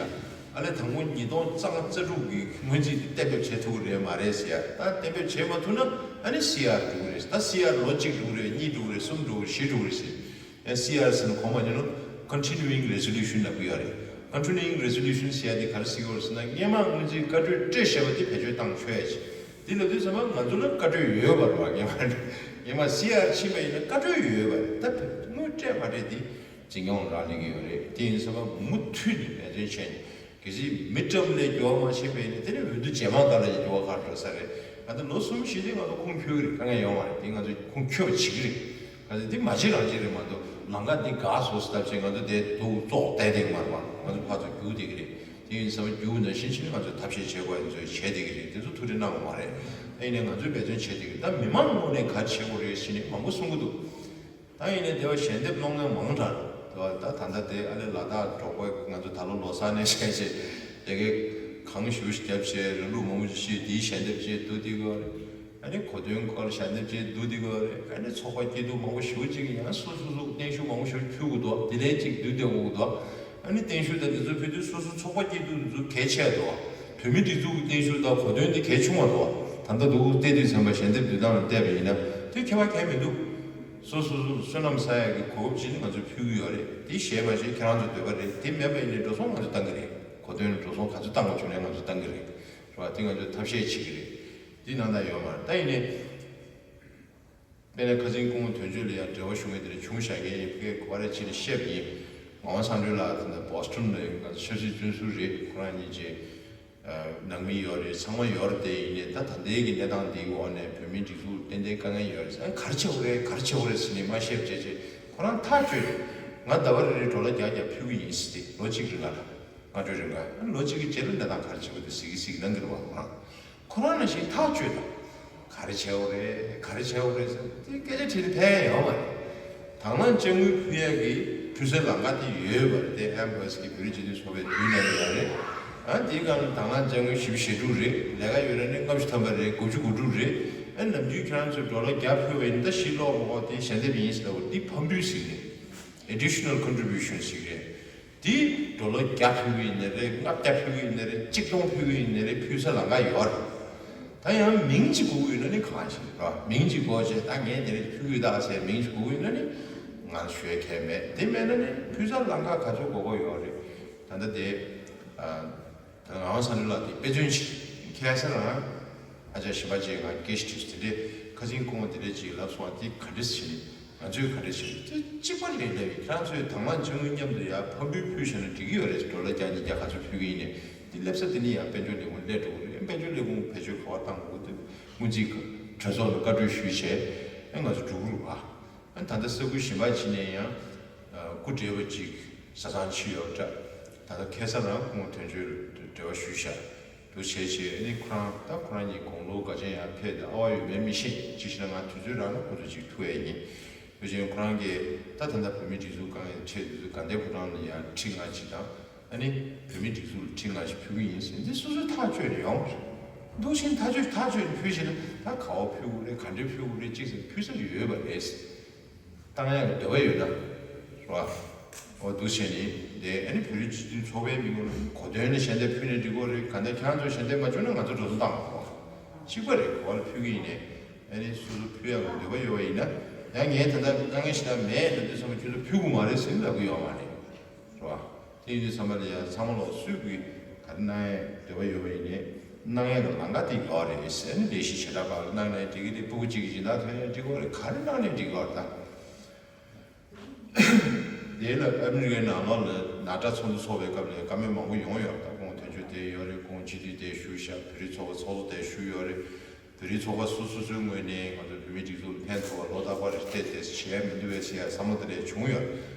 ཨ་ལས་དང་པོ་ཉིས་སྟོང་རྩ་ལྔ་རྩ་དྲུག་གི་སྔོན་རྩིས་དེ་གཏན་འབེབས་བྱེད་ཐུབ་ཀྱི་རེད་མ་རེད་ཟེར་ཡ། ད་གཏན་འབེབས་བྱེད་མ་ཐུབ་ན་ཨ་ནི་སི་ཨར་འགྲོ་གི་རེད། ད་སི་ཨར་ལོ་གཅིག་འགྲོ་གི་རེད། གཉིས་འགྲོ་གི་རེད། གསུམ་འགྲོ་གི་རེད། བཞི་འགྲོ་གི་རེད་ཟེར། ཨ་སི་ཨར་ཟེར་ན་གོ་མ་ཉན་ནོ་Continuing Resolution་ལབ་ཀྱི་ཡོད་རེད། Continuing Resolution་ཟེར་ཡ་དེ་ག་རེ་ཟེར་གྱི་ཡོད་རེད་ཟེར་ན་སྔོན་མ་སྔོན་རྩིས་བཀའ་གྲོས་སྤྲད་བཞག་པ་དེ་བེད་སྤྱོད་བཏང་ཆོག་ཡ་ཅིག་དེ་ལབ་དུས་ཙམ་པ་ང་ཚོ་ལ་བཀའ་གྲོས་ཡོད་པ་རེད་བ། སྔོན་མ་སྔོན་མ་སི་ཨར་ཕྱིན་པ་ཡིན་ན་བཀའ་གྲོས་ཡོད་པ་རེད། ད་དངུལ་སྤྲད་མ་སྤྲད་དེ་འཛིན་སྐྱོང་ལ་སླེབས་ཀྱི་ཡོད་རེད། དེ་ཡིན་ཙམ་པ་མུ་མཐུད་ནས་འབད་བརྩོན་བྱས་ནས་གལ་སྲིད་མི་འགྲམ་ལས་འགྱུར་བ་མ་ཕྱིན་པ་ཡིན་ན་དེ་ནི་འོས་བསྡུ་རྗེས་མ་སྒང་ལ་ཡང་འགྱུར་བ་ག་རེ་འགྲོ་ས་རེད། ང་ཚོ་ལོ་གསུམ་བཞི་རིང་ང་ཚོ་ཁུངས་འཁྱོལ་གྱི་རེད། དཀའ་ངལ་ཡོང་བ་རེད། དེ་ང་ཚོ་ཁུངས་འཁྱོལ་བ་བྱེད་ཀྱི་རེད། གལ་སྲིད་དེ་མ་བྱེད་རང་བྱེད་རེད་མ་གཏོགས་ ལམ་ཁ་འདི་འགག་སོང་ཟེར་ཐབས་ཆེ་ང་ཚོ་དེ་འདུག་ཙོག་བསྡད་བསྡད་ཀྱི་མ་རེད་པ། ང་ཚོ་ཕར་ཚུར་རྒྱུག་བསྡད་ཀྱི་རེད། དེ་ཡིན་ཙང་རྒྱུག་ནང་བཞིན་བྱས་ནས་ང་ཚོས་ཐབས་ཤེས་བྱེད་དགོས་ཡ་ཚོས་བྱས་བསྡད་ཀྱི་རེད། དེ་ཚོ་ཐུགས་ཁྲལ་གནང་དགོས་མ་རེད། ཨ་ཡིན་ནའི་ང་ཚོས་འབད་བརྩོན་བྱས་བསྡད་ཀྱི་རེད། ད་མི་མང་ངོས་ནས་ག་རེ་བྱེད་དགོས་རེད་ཟེར་ནས་མང་པོ་གསུང་གི་འདུག་ད་ཡིན་ནའི་དེ་བ་ཞལ་འདེབས་སློང་མཁན་མང་དྲགས་འདུག་བ། ད་ད་ལྟ་དེ་ཨ་ལེ་ལ་དྭགས་འབྲོག་པ་ང་ཚོ་ད་ལོ་ལོ་གསར་ནས་བཤད་བྱས་དེ་གའི་གང་ཞུ་ཞིག་བརྒྱབ་བྱས་རིང་ལུགས་མང་པོ་ཞིག་བཤད་དེའི་ཞལ་འདེབས་བྱས་འདུག་དེ་ག་རེད། ཨ་ནི་གོ་སྟོན་སྐོར་ཞལ་འདེབས་བྱས་འདུག་དེ་ག་རེད། ཨ་ནི་ཚོགས་པ་སྐྱིད་སྡུག་མང་པོ་ཞེ་པོ་ཅིག་ཡང་སོ་སོ་སོ་བརྟན་བཞུགས་མང་པོ་ཞེ་པོ་ཕུལ་དགོས་འདུག་དེ་ལས་ཅིག་འདུག་དེ་དགོས་འདུག་ཨ་ནི་བརྟན་བཞུགས་དང་དེ་ཚོ་ཕུལ་དུས་སོ་སོ་ཚོགས་པ་སྐྱིད་སྡུག་དེ་ཚོ་གལ་ཆེ་འདུག་བོད་མི་སྒྲིག་འཛུགས་ཀྱི་བརྟན་བཞུགས་དང་གོ་སྟོན་དེ་གལ་ཆུང་བ་འདུག་ད་ལྟ་འདུག་བལྟས་དུས་ཙམ་པ་ཞལ་འདེབས་འདུག་སྟངས་ལ་བལྟས་པ་ཡིན་ན་དེ་ཁྱད་པར་གང་ཡང་མི་འདུག་སོ་སོ་སོ་བསོད་ནམས་བསགས་ཡག་གི་གོ་སྐབས་ཅིག་ནི་ང་ཚོས་ཕུལ་གྱི་ཡོད་རེད། དེ་བཞེས་མ་བཞེས་ཁྱེད་རང་ཚོའི་འདོད་པ་རེད། དེ་མེད་པ་ཡིན་ནའི་འགྲོ་སོང་ང་ཚོས་བཏང་གི་རེད། གོ་སྟོན་ལ་འགྲོ་སོང་ག་ཚོད་བཏང་དགོས་བྱུང་ནའི་ང་ཚོས་བཏང་གི་རེད། རེད་བ། དེ་ང་ཚོས་ཐབས་ཤེས་བྱེད་ཀྱི་རེད། དེ་ནང་ད་ཡོད་མ་རེད། ད་ཡིན་ནའི། དཔེར་ན་ཁ་སང་སྐུ་ངོ་དོན་གཅོད་ལ་ཡང་འབྲེལ་བ་ཞུ་མཁན་དེ་འདྲ་བྱུང་བཞག་གི་ཡིན། ཕ་གིར་ག་པར་རེད་ཅེས་བཤད་པ་ཡིན། ངག་དབང་བསམ་གྲུབ་ལགས་དེ་འདྲ་བྷོ་སི་ཊོན་ལ་ཡང་ང་ཚོ་ཆབ་སྲིད་བཙོན་ཟུར་རེད། ཁོ་རང་གཉིས་ཀྱི་ནང་མི་ཡོད་རེད། ཚང་མ་ཡོད་རེད། དེ་ཡིན་ནའི་ད་ད་ལྟའི་གི་གནས་སྟངས་འདིའི་འོག་ནས་བོད་མིའི་སྒྲིག་འཛུགས་ཏན་ཏན་དཀའ་ངལ་ཡོད་རེད། ཨ་ག་རེ་བྱེད་དགོས་རེད། ག་རེ་བྱེད་དགོས་རེད་ཟེར་ནས་མ་བཤད་བྱས་བྱས་ཁོ་རང་ཐག་གཅོད་རེད། ང་ཟླ་བ་རེ་རེ་ཌོ་ལར་བརྒྱ་བརྒྱ་ཕུལ་གི་ཡིན་ཟེར་ཏེ་ལོ་གཅིག་རིང་ལ་ལྔ་སྤྲོད་རིང་ལ། ཨ་ལོ་གཅིག་གི་རྗེས་ལ་གནས་སྟངས་ག་རེ་བྱེད་དགོས་འདུག་ཟེར་གི་ཟེར་གི་གནང་གི་རེད་བ། ཁོ་རང་ཁོ་རང་ནང་བཞིན་ཐག་གཅོད་དང་། ག་རེ་བྱེད་དགོས་རེད། ག་རེ་བྱེད་དགོས་རེད་ཟེར་དེ་སྐད་ཆ་དྲིས་ནས་ཕན་ཡོད་མ་རེད། དང་བླངས་དཔྱ་དངུལ་ཕུལ་ཡག་གི་ཕུལ་སའི་ལམ་ཁ་དེ་ཡོད་པ་རེད། དེ་ཨེམ་བྷ་སི་གི་བོད་རིགས་སྤྱི་མཐུན་ཚོགས་པའི་མདུན་ནས་ཡོད་རེད། ཨ་དེའི་སྒང་ལ་དང་བླངས་དཔྱ་དངུལ་བཞི་བཅུ་ཞེ་དྲུག་རེད། ལས་ཀ་ཡོད་ན་ནི་ལྔ་བཅུ་ཐམ་པ་རེད། དགུ་བཅུ་གོ་དྲུག་རེད། ཨ་ནམ་རྒྱུན་ཁྱེད་རང་ཚོས་ཌོ་ལར་བརྒྱ་ཕུལ་བ་ཡིན་ན་ད་བཞི་སློག་མ་དགོས། དེ་ཞལ་འདེབས་ཡིན་ཟེར་བ་འདི་ཕབ་འབུལ་ཟེར་གི་རེད། Additional contribution ཟེར་གི་རེད། དེ་ཌོ་ལར་བརྒྱ་ཕུལ་གི་ཡིན་ནའི་རེད། ལྔ་བརྒྱ་ཕུལ་གི་ཡིན་ནའི་རེད། གཅིག་སྟོང་ཕུལ་གི་ཡིན་ནའི་རེད། ཕུལ་ས་ལམ་ཁ་ཡོད་རེད། ད་ཡང་མིང་གཅིག་དགོས་ཀྱི་ཡོད་ན་ནི་གང་ཞིག་རེད་བ། མིང་གཅིག་དགོས་བྱས་ད་ངས་དེ་རིང་ཕུལ་གི་ཡོད་ད་ཟེར་མིང་གཅིག་དགོས་ཀྱི་ཡོད་ན་ནི་ང་ཞུ་ཡ་གང་ཡང་མེད། དེ་མེད་ན་ནི་ཕུལ་ས་ལམ་ཁ་ག་ཚོད་དགོས་དགོས་ཡོད་རེད། ད་ལྟ་དེ་ཨ། ད་ངག་དབང་སངས་རྒྱས་ལགས་དེ་དཔེ་མཚོན་ཅིག་ཁ་སང་རང་ཨ་ཅག་གཞན་པ་ཅིག་ང་སྐད་ཆ་དྲིས་སོང་། དེ་འདྲས་ཁ་སང་ཁོང་དེ་འདྲས་ཅིག་ལབ་སོང་བ། དེ་ག་འདྲས་བྱས་ནས་ང་ཚོས་ག་འདྲས་བྱས་ནས་དེ་གཅིག་པ་རེད་ལབ་ཡིན། ཁྱེད་རང་ཚོས་དང་བླངས་དཔྱ་དངུལ་མཉམ་དུ་ཡར་ཕབ་འབུལ་ཕུལ་བཞག་ན་འགྲིག་གི་ཡོད་རེད། ཌོ་ལར་བརྒྱ་ཉིས་བརྒྱ་ག་ཚོད་ཕུལ་གི་ཡིན་ནའི་དེ་སླེབས་ས་དེ་ནས་ཡར་དཔལ་འབྱོར་ལས་ཁུངས་སླེབས་འགྲོ་གི་རེད། དཔལ་འབྱོར་ལས་ཁུངས་བེད་སྤྱོད་ག་པར་བཏང་དགོས་དེ་སྔོན་རྩིས་གྲོས་ཚོགས་ལ་བཀའ་འཁྲོལ་ཞུས་བྱས་ཨེ་ང་ཚོ་འགྲོ་གི་རེད་བ། ཨ་ད་ལྟ་ས་ཁུལ་གཞན་པ་ཅིག་ནས་ཡང་སྐུ་བགྲེས་པ་ཅིག་བཟའ་ཚང་ཅིག་ཡོད་འདྲ། ད་ལྟ་ཁ་སང་རང་ཁོང་དོན་གཅོད་ལ་འབྲེལ་བ་ཞུས་ཤག་འདུག་བྱས་བྱས་ཨ་ནི་ཁོ་རང་ད་ཁོ་རང་གཉིས་དགུང་ལོ་འགའ་ཅན་ཡང་ཕེབས་ཏེ་ཨ་བ་ཡོད་མེད་མི་ཤེས། ཅིག་བྱས་ན་ང་དུས་ཚོད་རག་ན་ཁོ་ཚོ་ཅིག་ཐུག་ཡས་ཡིན། འདུག་བྱས་ཁོ་རང་གིས་ད་ད་ལྟ་བོད་མིའི་སྒྲིག་འཛུགས་སྒང་ཡང་ཕྱེ་དུས་ཚོད་དགའ་ལྡན་ཕོ་བྲང་ལ་ཡང་ཁྲི་ལྔ་ཅིག་དང་། ཨ་ནི་བོད་མིའི་སྒྲིག་འཛུགས་ལ་ཁྲི་ལྔ་ཞིག་ཕུལ་གྱི་ཡིན་ཟེར་འདི་སོ་སོས་ཐག་གཅོད་ནས་ཡོང་། འདུག་བྱས་ཐག་གཅོད་ཐག་གཅོད་ནས་ཕུལ་བྱས་ན་ད་ག་པར་ཕུལ་དགོས་རེད། ག་འདྲས་ཕུལ་དགོས་རེད། ཅིག་ཟེར་ཕུལ་ས་ཡོད་པ་རེད། བཏང་ཡག་གི་འདོད་པ་ཡོད་ན་རེད་བ། འོ་འདུག་བྱས་ནས་དེ་ཨ་ནི་བོད་རིགས་སྤྱི་མཐུན་ཚོགས་པའི་མིང་ངོ་ལ་གོ་སྟོན་ནས་ཞལ་འདེབས་ཕུལ་ནས་འགྲིག་གི་རེད། ག་འདྲ་ཁྱེད་རང་ཚོས་ཞལ་འདེབས་མ་བྱུང་ན་ང་ཚོ་འགྲོ་སོང་བཏང་མ་དགོས། གཅིག་པ་རེད། ག་པར་ཕུལ་གྱི་ཡིན་ནའི་ཨ་ནི་སོ་སོ་ཕུལ་ཡག་གི་འདོད་པ་ཡོད་པ་ཡིན་ན་ཡང་ངས་ད་ལྟ་དཀའ་ངལ་ཞེ་དྲག་མེད་ལབ་དུས་ཙམ་པ་ཁྱོད་ཚོ་ཕུལ་དགོས་མ་རེད་ཟེར་ལབ་གི་ཡོད་མ་རེད། རེད་བ། དེ་ཡིན་དུས་ཙམ་པ་ལ་ཡང་ཚང་མ་ལོག་སུས་ཀྱིས་ག་རེ་གནང་ཡས་འདོད་པ་ཡོད་པ་ཡིན་ནའི་གནང་ཡས་ཀྱི་ལམ་ཁ་དེ་ཡོད་རེད་ཟེར་ནས་ལས་གཞི་བྱེ་བྲག་པ་ལ་གནང་ནའི་འགྲིག་གི་རེད། སྤུ་གུ་གཅིག་གི་སྦྱིན་བདག་ཐོན་ཡས་འགྲིག་གི་རེད། ག་རེ་གནང་ནའི་འགྲིག་གི་རེད། ད་དེ་ལ་ཨ་མི་རི་ཀའི་ནང་ལོགས་ལ་ནཱ་ཊ་ཚོགས་འདུ་ཚོགས་པའི་སྐབས་ལ་བཀའ་མོལ་མང་པོ་ཡོང་ཡོད་རེད། ད་ཁོང་དོན་གཅོད་དེ་ཡོད་རེད། ཁོང་སྤྱི་འཐུས་དེ་བཞུགས་ཤག་བོད་རིགས་ཚོགས་པ་ཚོགས་གཙོ་དེ་བཞུགས་ཡོད་རེད། བོད་རིགས་ཚོགས་པ་སོ་སོ་སོའི་ངོས་ནས་ང་ཚོ་བོད་མིའི་སྒྲིག་འཛུགས་ལ་ཕན་ཐོགས་པ་ལོ་རྟག་པར་བལྟས་ཏེ་བྱས་མི་འདུག་པས་ཟེར་ཡ་བསམ་བློ་དེ་འདྲ་བྱུང་ཡོད།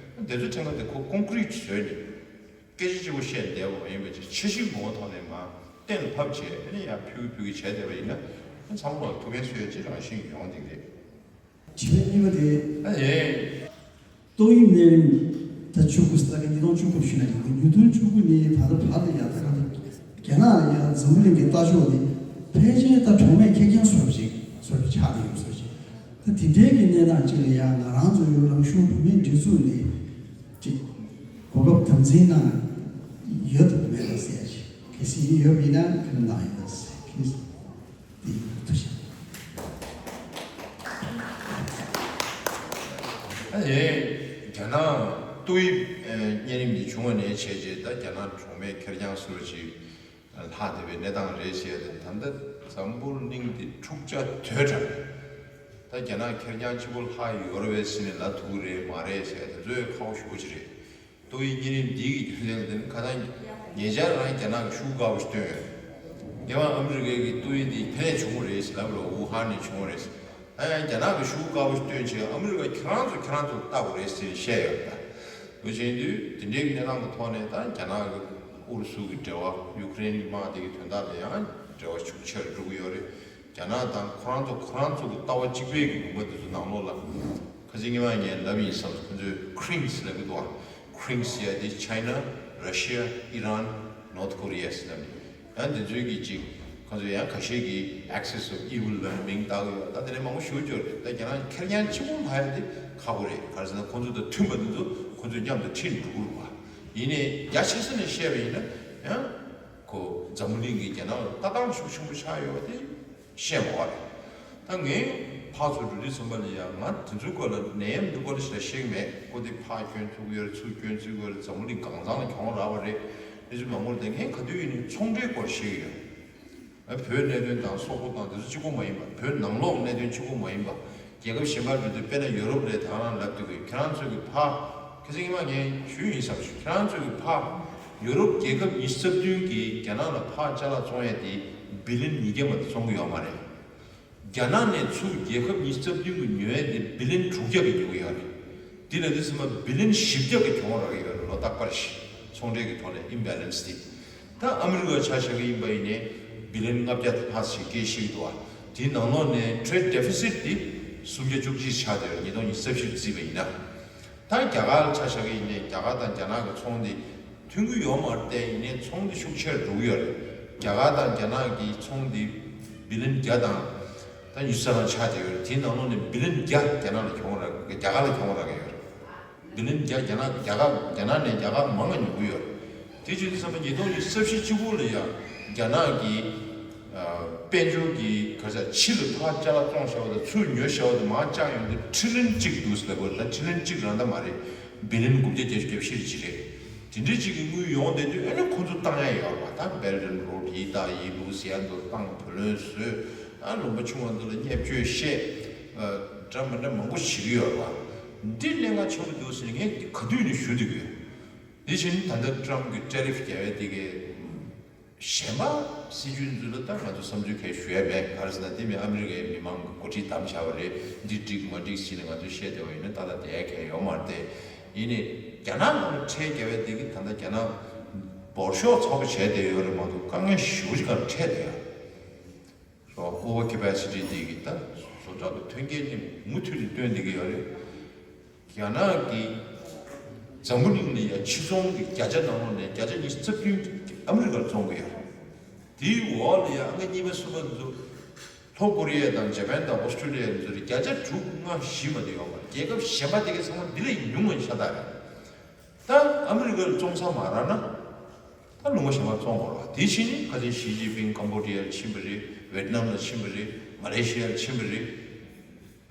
དེ་ཚོ་ཕྲན་བུ་དེ་ཁོ་ཀོང་ཀྲིཊ་བཟོས་ནས་སྐད་ཆ་གཅིག་པོ་བཤད་བསྡད་པ་མ་ཡིན་པ་ཅིག་འཆར་གཞི་ངོ་བོ་ཐོག་ནས་མར་གཏན་ལ་ཕབ་བྱས་ཨ་ནི་ཡར་ཕུལ་གི་ཕུལ་གི་བྱས་བསྡད་པ་ཡིན་ན་ཨ་ཚང་མ་ལ་ཐུགས་ཕན་གསོས་ཡ་ཅིག་རང་བཞིན་ཡོང་བསྡད་ཀྱི་རེད། དྲི་བ་གཉིས་པ་དེ། ཨ་ཡེ། ཏོག་དབྱིབས་གཉན་རིམས་ད་བཅུ་དགུ་ཟེར་ད་ག་ཉིས་སྟོང་བཅུ་དགུ་ཞུ་ན་ཡང་ཉིས་སྟོང་བཅུ་དགུ་ནས་ད་ལྟ་བར་དུ་ཡང་ད་ག་རྒྱ་ནག་ལ་ཡང་འཛམ་བུ་གླིང་གི་ལྟ་ཕྱོགས་དེ་ཕལ་ཆེར་ད་གྲོགས་མེད་ཁེར་རྐྱང་བཟོ་འདྲ་ཅིག་བཟོ་འདྲ་ཆགས་བསྡད་ཡོད་བཟོ་ཅིག་ད་དེ་འདྲའི་གི་གནས་སྟངས་ཅིག་ལ་ཡང་ང་རང་ཚོ་ཡོད་རང་གཞུང་བོད་མིའི་སྒྲིག་འཛུགས་ནས་ཅིག་གོ་སྐབས་དམ་འཛིན་གནང་ཡོད་དམ་མེད་དམ་ཟེར་ཡ་ཅིག་གལ་སྲིད་ཡོད་པ་ཡིན་ན་ག་རེ་གནང་ཡོད་དམ་ཟེར་གལ་སྲིད། ཨ་ནི་རྒྱ་ནག་ཏོག་དབྱིབས་གཉན་རིམས་འདི་བྱུང་བ་ནས་བྱས་རྗེས་ད་རྒྱ་ནག་གྲོགས་མེད་ཁེར་རྐྱང་བཟོ་འདྲ་ཅིག་ལྷག་བསྡད་པའི་གནས་སྟངས་རེད་ཟེར་ཏེ། ད་ལྟ་འཛམ་བུ་གླིང་འདི་འཁྲུག་ཆ་དོད་དྲགས། ད་རྒྱ་ནག་ཁེར་རྐྱང་གཅིག་པོ་ལྷག་ཡོད་རེད་པས་ཟེར་ནས་ལབ་ཐུབ་ཀྱི་རེད་མ་རེད་ཟེར་དེ་ཚོ་ཡང་ཁག་པོ་ཞེ་པོ་ཅིག་རེད། ཏོག་དབྱིབས་གཉན་རིམས་འདི་གི་རྒྱུ་མཚན་ལ་བརྟེན་ཁ་སང་ཉེ་ཆར་རང་རྒྱ་ནག་གི་ཤུགས་ཁག་པོ་ཞིག་བཏོན་ཡོད། རྒྱལ་ཡོངས་ཨ་མི་རི་ཀའི་གི་ཏོག་དབྱིབས་འདི་ཕན་ནས་བྱུང་བ་རེད་ཟེར་ལབ་རེད། ཝུ་ཧན་ནས་བྱུང་བ་རེད་ཟེར། ད་ ཡང་རྒྱ་ནག་གི་ཤུགས་དཀར་པོ་ཞིག་སྟོན་བྱས། ཨ་མི་རི་ཀ་ཁྱེད་རང་ཚོ་ཁྱེད་རང་ཚོ་ལྟ་དགོས་རེད་ཟེར་བཤད་ཡོད་རེད། ད་འདུག་བྱས་དུས་དེ་འདྲའི་གནས་སྟངས་ཀྱི་ཐོག་ནས་ད་རྒྱ་ནག་གི་ཨུ་རུ་སུ་གི་འབྲེལ་བ། ཡུ་ཀེ་རེན་གྱི་དམག་དེ་གི་དོན་དག་ལ་ཡང་འབྲེལ་བ་ཤུགས་ཆེ་རུ་འགྲོ་གི་ཡོད་རེད། རྒྱ་ནག་དང་ཁོ་རང་ཚོ་ཁོ་རང་ཚོ་གི་ལྟ་བ་གཅིག་པའི་གི་ལུང་པ་དེ་ཚོ་ནང་ལོགས་ལ། ཁ་སང་ཉི་མ་ངས་ལབ་ཡིན་བསམ། ཁོ་ཚོས་ཁྲིམ་སི་ལབ་གི་འདུག་ཨ། ཁྲིམ་སི་ཡ་དེ་China, Russia, Iran, North Korea ཟེར་ནས། ཡང་དེ་ཚོའི་གི་ཅིག་ཁོ་ཚོས་ཡང་ཁ་ཤས་ཀྱི་Axis of Evil ལབ་ནས་མིང་བཏགས་གི་ཡོད། ད་དེ་ནས་མང་པོ་ཞུ་རྒྱུ་རེད། ད་རྒྱ་ནག་ཁེར་རྐྱང་གཅིག་པུ་ལྷག་ཡ་དེ་ཁག་པོ་རེད། ག་རེ་ཟེར་ན་ཁོ་ཚོ་དང་མཐུན་པ་དེ་ཚོ་ཁོ་ཚོས་མཉམ་དུ་ཁྲིད་འགྲོ་གི་རེད་བ། ཡིན་ནའི་རྒྱ་ཆེ་ས་ནས་བཤད་པ་ཡིན་ན་ཡང་ཁོ་འཛམ་བུ་གླིང་གི་རྒྱ་ནག་ལ་ལྟ་སྟངས་ཤུགས་ཆེན་པོ་ཆགས་ཡོད་པ་དེ་བཤད་མ་བ་རེད། ད་ངས་ཕར་ཚུར་འགྲོ་དུས་ཙམ་པ་ལ་ཡང་ང་དེ་ཚོའི་སྐོར་ལ་ནད་ཡམས་འདུག་པ་ལ་ཞེ་དྲག་ཤེས་ཀྱི་མེད། ཁོ་དེ་ཕར་སྐྱོན་ཚུགས་ཡོད་རེད། ཚུར་སྐྱོན་ཚུགས་ཡོད་རེད། འཛམ་བུ་གླིང་གང་ཚང་ལ་གྱོང་རག་པ་རེད། དེ་ཚོ་མང་པོ་རེད། ད་ངས་ག་དུས་ཡིན་ནའི་ཚོང་འབྲེལ་སྐོར་བཤད་ཀྱི་ཡོད། ཨ། བོད་གནད་དོན་དང་སོག་པོ་དང་དེ་ཚོ་གཅིག་པོ་མ་ཡིན་པ། བོད་ནང་ལོགས་གནད་དོན་གཅིག་པོ་མ་ཡིན་པ། རྒྱལ་ཁབ་གཞན་པ་འགྲོ་དུས་དཔེར་ན་ཡོ་རོབ་རེད། ད་ང་རང་ལབ་དུས་ཁྱེད་རང་ཚོ་གི་ཕར། ཁ་སང་ཉི་མ་ངས་ཞུས་ཡིན་བསམ་ཞུ། ཁྱེད་རང་ཚོ་གི་ཕར་ཡོ་རོབ་རྒྱལ་ཁབ་ཉི་ཤུ་རྩ་བདུན་གིས་རྒྱ་ནག་ལ་ཕར་ཅ་ལག་བཙོང་ཡས་དེ་བི་ལིན་ཉིས་བརྒྱ་མ་གཏོགས་བཙོང་གི་ཡོད་མ་རེད། རྒྱ་ནག་ནས་ཚུར་རྒྱལ་ཁབ་ཉི་ཤུ་རྩ་བདུན་གིས་ཉོ་ཡས་དེ་བི་ལིན་དྲུག་བརྒྱ་གིས་ཉོ་གི་ཡོད་རེད། དེ་ལ་དུས་ཙམ་པ་བི་ལིན་བཞི་བརྒྱ་གི་གྱོང་རག་གི་ཡོད་རེད། ལོ་རྟག་པར་ཞིག་ཚོང་འབྲེལ་གྱི་ཐོག་ནས་ཨིམ་བེ་ལན་སི་དེ། ད་ཨ་མི་རི་ཀ་ཆ་བཞག་གི་ཡིན་པ་ཡིན་ནའི་བི་ལིན་ལྔ་བརྒྱ་ལྷག་ཞིག་སྐྱེལ་ཤེས་ཀྱི་འདུག་བ། དེའི་ནང་ལོགས་ནས་ཊེ་རེ་ཌི་ཌེ་ཕི་སིཊ་དེ་སུམ་བརྒྱ་བཅུ་གཅིག་ཆགས་བསྡད་ཡོད་རེད། ཉིས་སྟོང་ཉི་ཤུ་རྩ་བཞི་རྩིས་པ་ཡིན་ན། ད་རྒྱ་གར་ལ་ཆ་བཞག་གི་ཡིན་ནའི་རྒྱ་གར་དང་རྒྱ་ནག་གི་ཚོང་དེ་མཐུན་གྱི་ཡོད་མ་རེད་དེ། ཡིན་ནའི་ཚོང་དེ་ཤུགས་ཆེར་འགྲོ་གི་ཡོད་རེད། རྒྱ་གར་དང་རྒྱ་ནག་གི་ཚོང་དེ་བི་ལིན་བརྒྱ་དང་ད་ཉི་ཤུ་རྩ་གྲངས་ཆགས་བསྡད་ཡོད་རེད། དེའི་ནང་ལོགས་ནས་བི་ལིན་བརྒྱ་རྒྱ་ནག་ལ་གྱོང་རག་རྒྱ་གར་ལ་གྱོང་རག་གི་ཡོད་རེད། བི་ལིན་བརྒྱ་རྒྱ་ནག་རྒྱ་གར་རྒྱ་ནག་ནས་རྒྱ་གར་མང་ང་ཉོ་གི་ཡོད་རེད། དེ་བྱས་དུས་ཙམ་པ་ཉིས་སྟོང་ཉི་ཤུ་རྩ་བཞི་གཅིག་པུ་ལ་ཡང་རྒྱ་ནག་གི་ཨ། དཔལ་འབྱོར་གྱི་ག་ས་ཕྱི་ལ་ཕར་ཅ་ལག་བཙོང་བཞག་པ་དང་ཚུར་ཉོ་བཞག་པ་དང་མར་བཅག་ཡོང་དུས་ཁྲི་ལིན་གཅིག་འདུག་ཟེར་ལབ་དགོས་རེད། ད་ཁྲི་ལིན་གཅིག་རང་ད་མ་རེད། བི་ལིན་དགུ་བརྒྱ་བརྒྱད་ཅུ་གྱ་བཞི་ཅིག་རེད། དེ་འདྲའི་ཅིག་གི་དངུལ་ཡོང་བསྡད་དུས་ཨ་ནི་ཁོ་ཚོ་བཏང་ཡ་ཡོད་རེད་པ། ད་Belt and Road ཡིན་ད་ཡིན་ལུགས་ཟེར་ཡ་འདུག་བཏང་། བུ་ལོན་བཟོས། ཨ། ལུང་པ་ཆུང་བ་འདི་ལ་བརྙས་བཅོས་བཤད། ཨ། འདྲ་མི་འདྲ་མང་པོ་བྱེད་ཀྱི་ཡོད་རེད་པ། འདི་གནད་འགག་ཆེན་པོ་འདུག་ཟེར་ངས་ག་དུས་ནས་ཞུ་བསྡད་ཀྱི་ཡོད། དེ་བཞིན་ད་ལྟ་ཊམ་གྱི་ཊེ་རིཕ་རྒྱག་ཡ་དེ་གའི་གཞན་པ་སྲིད་ཇུས་འཛུལ་ལ་ད་ང་ཚོ་བསམ་ཚུལ་གང་ཞུ་ཡ་མེད། ག་རེ་ཟེར་ན་དེ་མིན་ཨ་མི་རི་ཀའི་མི་མང་གི་འགོ་ཁྲིད་བདམས་བཞག་པ་རེད། འདི་འགྲིག་མ་འགྲིག་ཟེར་ནས་ང་ཚོས་བཤད་བསྡད་པ་ཡིན་ན་ཏག་ཏག་བསྡད་ཡ་གང་ཡང་ཡོད་མ་རེད་དེ། ཡིན་ནའི་རྒྱ་ནག་ནང་ལ་ཁྲལ་རྒྱག་ཡ་དེ་གི་ད་ལྟ་རྒྱ་ནག་འབོར་ཤོག་ཚ་པོ་བྱས་བསྡད་ཡོད་རེད་མ་གཏོགས་དཀའ་ངལ་ཞེ་པོ་ཅིག་སྒང་ཁྲལ་བསྡད་ཡོད། Over capacity དེ་གི་ད་བཟོ་གྲྭ་གི་མཐུན་རྐྱེན་ནི་མུ་མཐུད་ནས་བཏོན་བསྡད་ཀྱི་ཡོད་རེད། རྒྱ་ནག་གིས་འཛམ་བུ་གླིང་ལ་ཡ་ཕྱི་ཚོང་གི་བརྒྱ་ཆ་ནང་ལོགས་ནས་བརྒྱ་ཆ་ཉི་ཤུ་རྩ་བདུན་ཨ་མི་རི་ཀར་བཙོང་གི་ཡོད་རེད། དེའི་འོག་ལ་ཡ་ཨ་ང་གཉིས་པ་གསུམ་པ་འདི་ཚོ་ལྷོ་ཀོ་རི་ཡ་དང་ཇ་པན་དང་ཨོ་སི་ཀྲོ་ལི་ཡ་འདི་ཚོ་རེད། བརྒྱ་ཆ་དྲུག་ལྔ་བཞི་མ་གཏོགས་ཡོད་མ་རེད། རྒྱལ་ཁབ་གཞན་པ་དེ་གའི་ཚང་མ་འདི་ལས་ཉུང་བ་ཤ་སྟག་རེད། ད་ཨ་མི་རི་ཀར་བཙོང་ས་མ་རག་ན། ད་ལུང་པ་གཞན་པ་བཙོང་དགོས་རེད་བ། དེ་བཞིན་ཁ་སང་ཞི་ཅིན་ཕིང་ཀམ་བོ་ཌི་ཡ་ལ་ཕྱིན་པ་རེད། ཝེད་ནམ་ལ་ཕྱིན་པ་རེད། མ་ལེ་ཤི་ཡ་ལ་ཕྱིན་པ་རེད།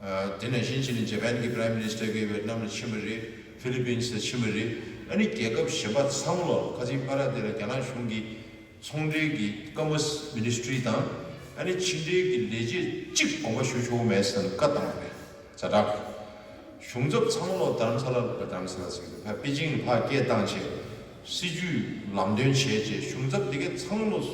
ཨ། དེ་ནང་བཞིན་བྱས་ནས་ཇ་པན་གྱི་Prime Minister གིས་ཝེད་ནམ་ལ་ཕྱིན་པ་རེད། ཕི་ལི་པིན་སི་ལ་ཕྱིན་པ་རེད། ཨ་ནི་རྒྱལ་ཁབ་གཞན་པ་ཚང་མ་ལ་ཁ་སང་པ་ར་དེ་ལ་རྒྱ་ནག་གཞུང་གིས་ཚོང་འབྲེལ་གྱི་Commerce Ministry དང་ཨ་ནི་ཕྱི་འབྲེལ་གྱི་ལས་བྱེད་གཅིག་དགོངས་པ་ཞུ་ཆོག་གི་མེད་ཟེར་ནས་བཀའ་བཏང་བ་རེད། ཛ་དྲག་གཞུང་ཚབ་ཚང་མ་ལོག་དྷ་རམ་ས་ལ་ལ་དྷ་རམ་ས་ལ་ཟེར་གི་འདུག་ཕར་པེ་ཅིང་ལ་ཕར་སྐད་བཏང་བྱས། སྲིད་ཇུས་ལམ་སྟོན་བྱས་རྗེས་གཞུང་ཚབ་དེ་གའི་ཚང་མ་ལོག་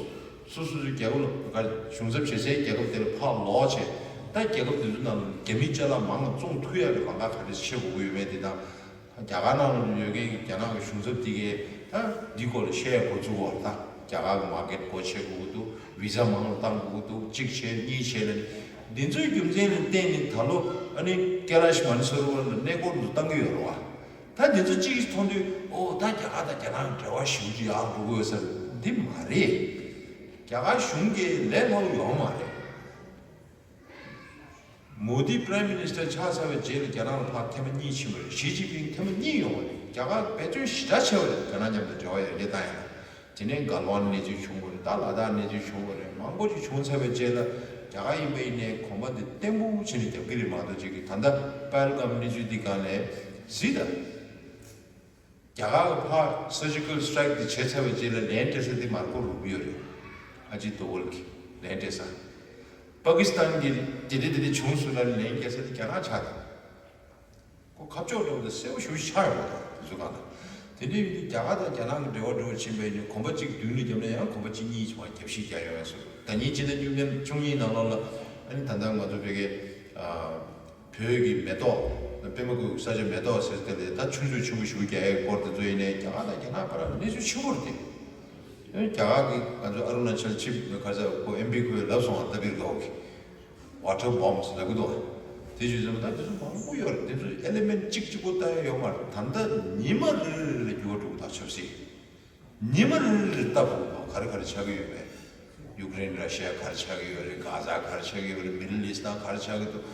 སོ་སོ་སོའི་རྒྱལ་ཁབ་ལ་གཞུང་ཚབ་བྱེད་སའི་རྒྱལ་ཁབ་དེ་ལ་ཕར་ལོག་བྱས། ད་རྒྱལ་ཁབ་དེ་ཚོ་ནང་ལ་རྒྱ་མིའི་ཅ་ལག་མང་བ་བཙོང་ཐུབ་ཡག་གི་ལམ་ཁ་ག་རེ་བྱེད་དགོས་ཀྱི་ཡོད་མེད་དེ་དང་། རྒྱ་གར་ནང་ལ་ཡོད་མཁན་གྱི་རྒྱ་ནག་གི་གཞུང་ཚབ་དེ་གས་ད་འདི་སྐོར་ལ་བཤད་ཡ་འགོ་བཙུགས་པ་རེད། ད་རྒྱ་གར་གྱི་མར་ཀེཊ་སྒོ་ཕྱེ་དགོས་ཀྱི་འདུག་བི་ཟ་མང་ལ་བཏང་དགོས་ཀྱི་འདུག་གཅིག་བྱས་གཉིས་བྱས་ལ་ནི། འདི་ཚོའི་རྒྱུ་མཚན་ལ་བརྟེན་ནས་ད་ལོ་ཨ་ནི་ཀེ་ལ་ཤི་མན་སོ་རོ་ཝར་ལ་གནས་སྐོར་འདི་བཏང་གི་ཡོད་རེད་བ། ད་འདི་ཚོ་གཅིག་མཐོང་དུས་ཨོ་ད་རྒྱ་གར་དང་རྒྱ་ནག་གི་འབྲེལ་བ་ཞེ་པོ་ཅིག་ཡག་འགྲོ་གི་ཡོད་ས་རེད། འདི་མ་རེད། རྒྱ་གར་གཞུང་གིས་ལས་སླ་པོ་ཡོད་མ་རེད། མོ་དི་Prime Minister ཆགས་ཚར་བའི་རྗེས་ལ་རྒྱ་ནག་ལ་ཕར་ཐེངས་མ་གཉིས་ཕྱིན་པ་རེད། ཞི་ཅིན་ཕིང་ཐེངས་མ་གཉིས་ཡོང་བ་རེད། རྒྱ་གར་འབད་བརྩོན་ཞེ་དྲག་བྱས་པ་རེད། རྒྱ་ནག་མཉམ་དུ་འབྲེལ་བ་ཡར་རྒྱས་བཏང་ཡ་ལ། དེ་ནས་གལ་ཝན་གནས་ཚུལ་བྱུང་བ་རེད། ད་ལ་དྭགས་གནས་ཚུལ་བྱུང་བ་རེད། མང་པོ་ཅིག་བྱུང་ཚར་བའི་རྗེས་ལ་རྒྱ་གར་ཡིན་པ་ཡིན་ནའི་གོམ་པ་འདི་བརྟན་པོ་བྱས་ནས་རྒྱབ་ཀྱི་རེད་མ་གཏོགས་ཅིག་གི་ད་ལྟ་པཱལ་གམ་གནས་ཚུལ་འདི་སྒང་ནས་གཟིགས་དང་། རྒྱ་གར་གྱི་ཕར་Surgical Strike འདི་བྱས་ཚར་བའི་རྗེས་ལ་ལན་སྤྲད་ས་འདི་མར་ཀོ་རུ་བི་ཡོ་རེད། ཨ་ཇིད་དོ་ཝལ་གྱིས་ལན་སྤྲད་ས། པ་ཀི་སི་ཐན་གྱིས་དེ་འདྲ་དེ་འདྲ་བྱུང་སོང་ན་ལན་སྐྱེལ་ས་འདི་རྒྱ་ནག་ཆགས་འདུག་ཁོ་ཁ་ཕྱོགས་འདྲ་བོ་དང་གསལ་པོ་ཞེ་པོ་ཆགས་ཡོད་པ་དང་། དེ་ཚོ་གང་དང་། དེ་འདྲ་ཡིན་དུས་རྒྱ་གར་དང་རྒྱ་ནག་གི་འབྲེལ་བ་འདྲ་བོ་ཕྱིན་པ་ཡིན་ན་གོམ་པ་གཅིག་མདུན་ལ་བརྒྱབ་ན་ཡང་གོམ་པ་གཅིག་གཉིས་ཙམ་རྒྱབ་ཤིག་རྒྱག་ཡོང་ཡ་བཟོ། ཟླ་ཉིན་ཕྱི་ཟླ་བཅུ་གཉིས་ནང་ལོགས་ལ་ཨ་ནི་ད་ལྟ་ང་ཚོ་བོད་སྐད་ བོད་ཀྱི་མེ་ཏོག་པད་མ་བཀོད་ས་ཆ་མེ་ཏོག་ཟེར་དེ་ལས་ད་ཆུ་མཛོད་ཆེན་པོ་ཞིག་རྒྱག་ཡའི་སྐོར་དེ་ཚོ་ཡིན་ནའི་རྒྱ་གར་དང་རྒྱ་ནག་བར་གནས་ཚུལ་ཆེན་པོ་རེད་དེ། རྒྱ་གར་གྱིས་ང་ཚོ་ཨ་རུ་ན་ཅལ་ཆིབས་ཁ་ས་ཁོ་ཨེམ་པི་ཁོས་ལབ་སོང་བ་ལྟ་བུར་གོ་གི་ཝ་ཊར་བོམ་ཟེར་ལབ་གི་འདུག་དེ་བཞིན་ཟེར་མ་ད་དེ་ཚོ་མང་པོ་ཡོད་རེད། དེ་ཚོ་ཨེ་ལི་མེན་ཊི་གཅིག་གཅིག་པོ་ལྟ་ཡ་ཡོད་མ་རེད། ད་ལྟ་ཉི་མ་རེ་རེ་ལ་འགྱུར་བ་འགྲོ་གི་ད་ཆབ་སྲིད། ཉི་མ་རེ་རེ་ལྟ་བུ་ག་རེ་ག་རེ་ཆགས་ཀྱི་ཡོད་པས། ཡུཀ་རེན་ར་ཤི་ཡ་ག་རེ་ཆགས་ཀྱི་ཡོད་རེད། གྷ་ཛ་ག་རེ་ཆགས་ཀྱི་ཡོད་རེད། མི་ཌལ་ཨིསཊ་ནང་ག་རེ་ཆགས་ཀྱི་འདུག་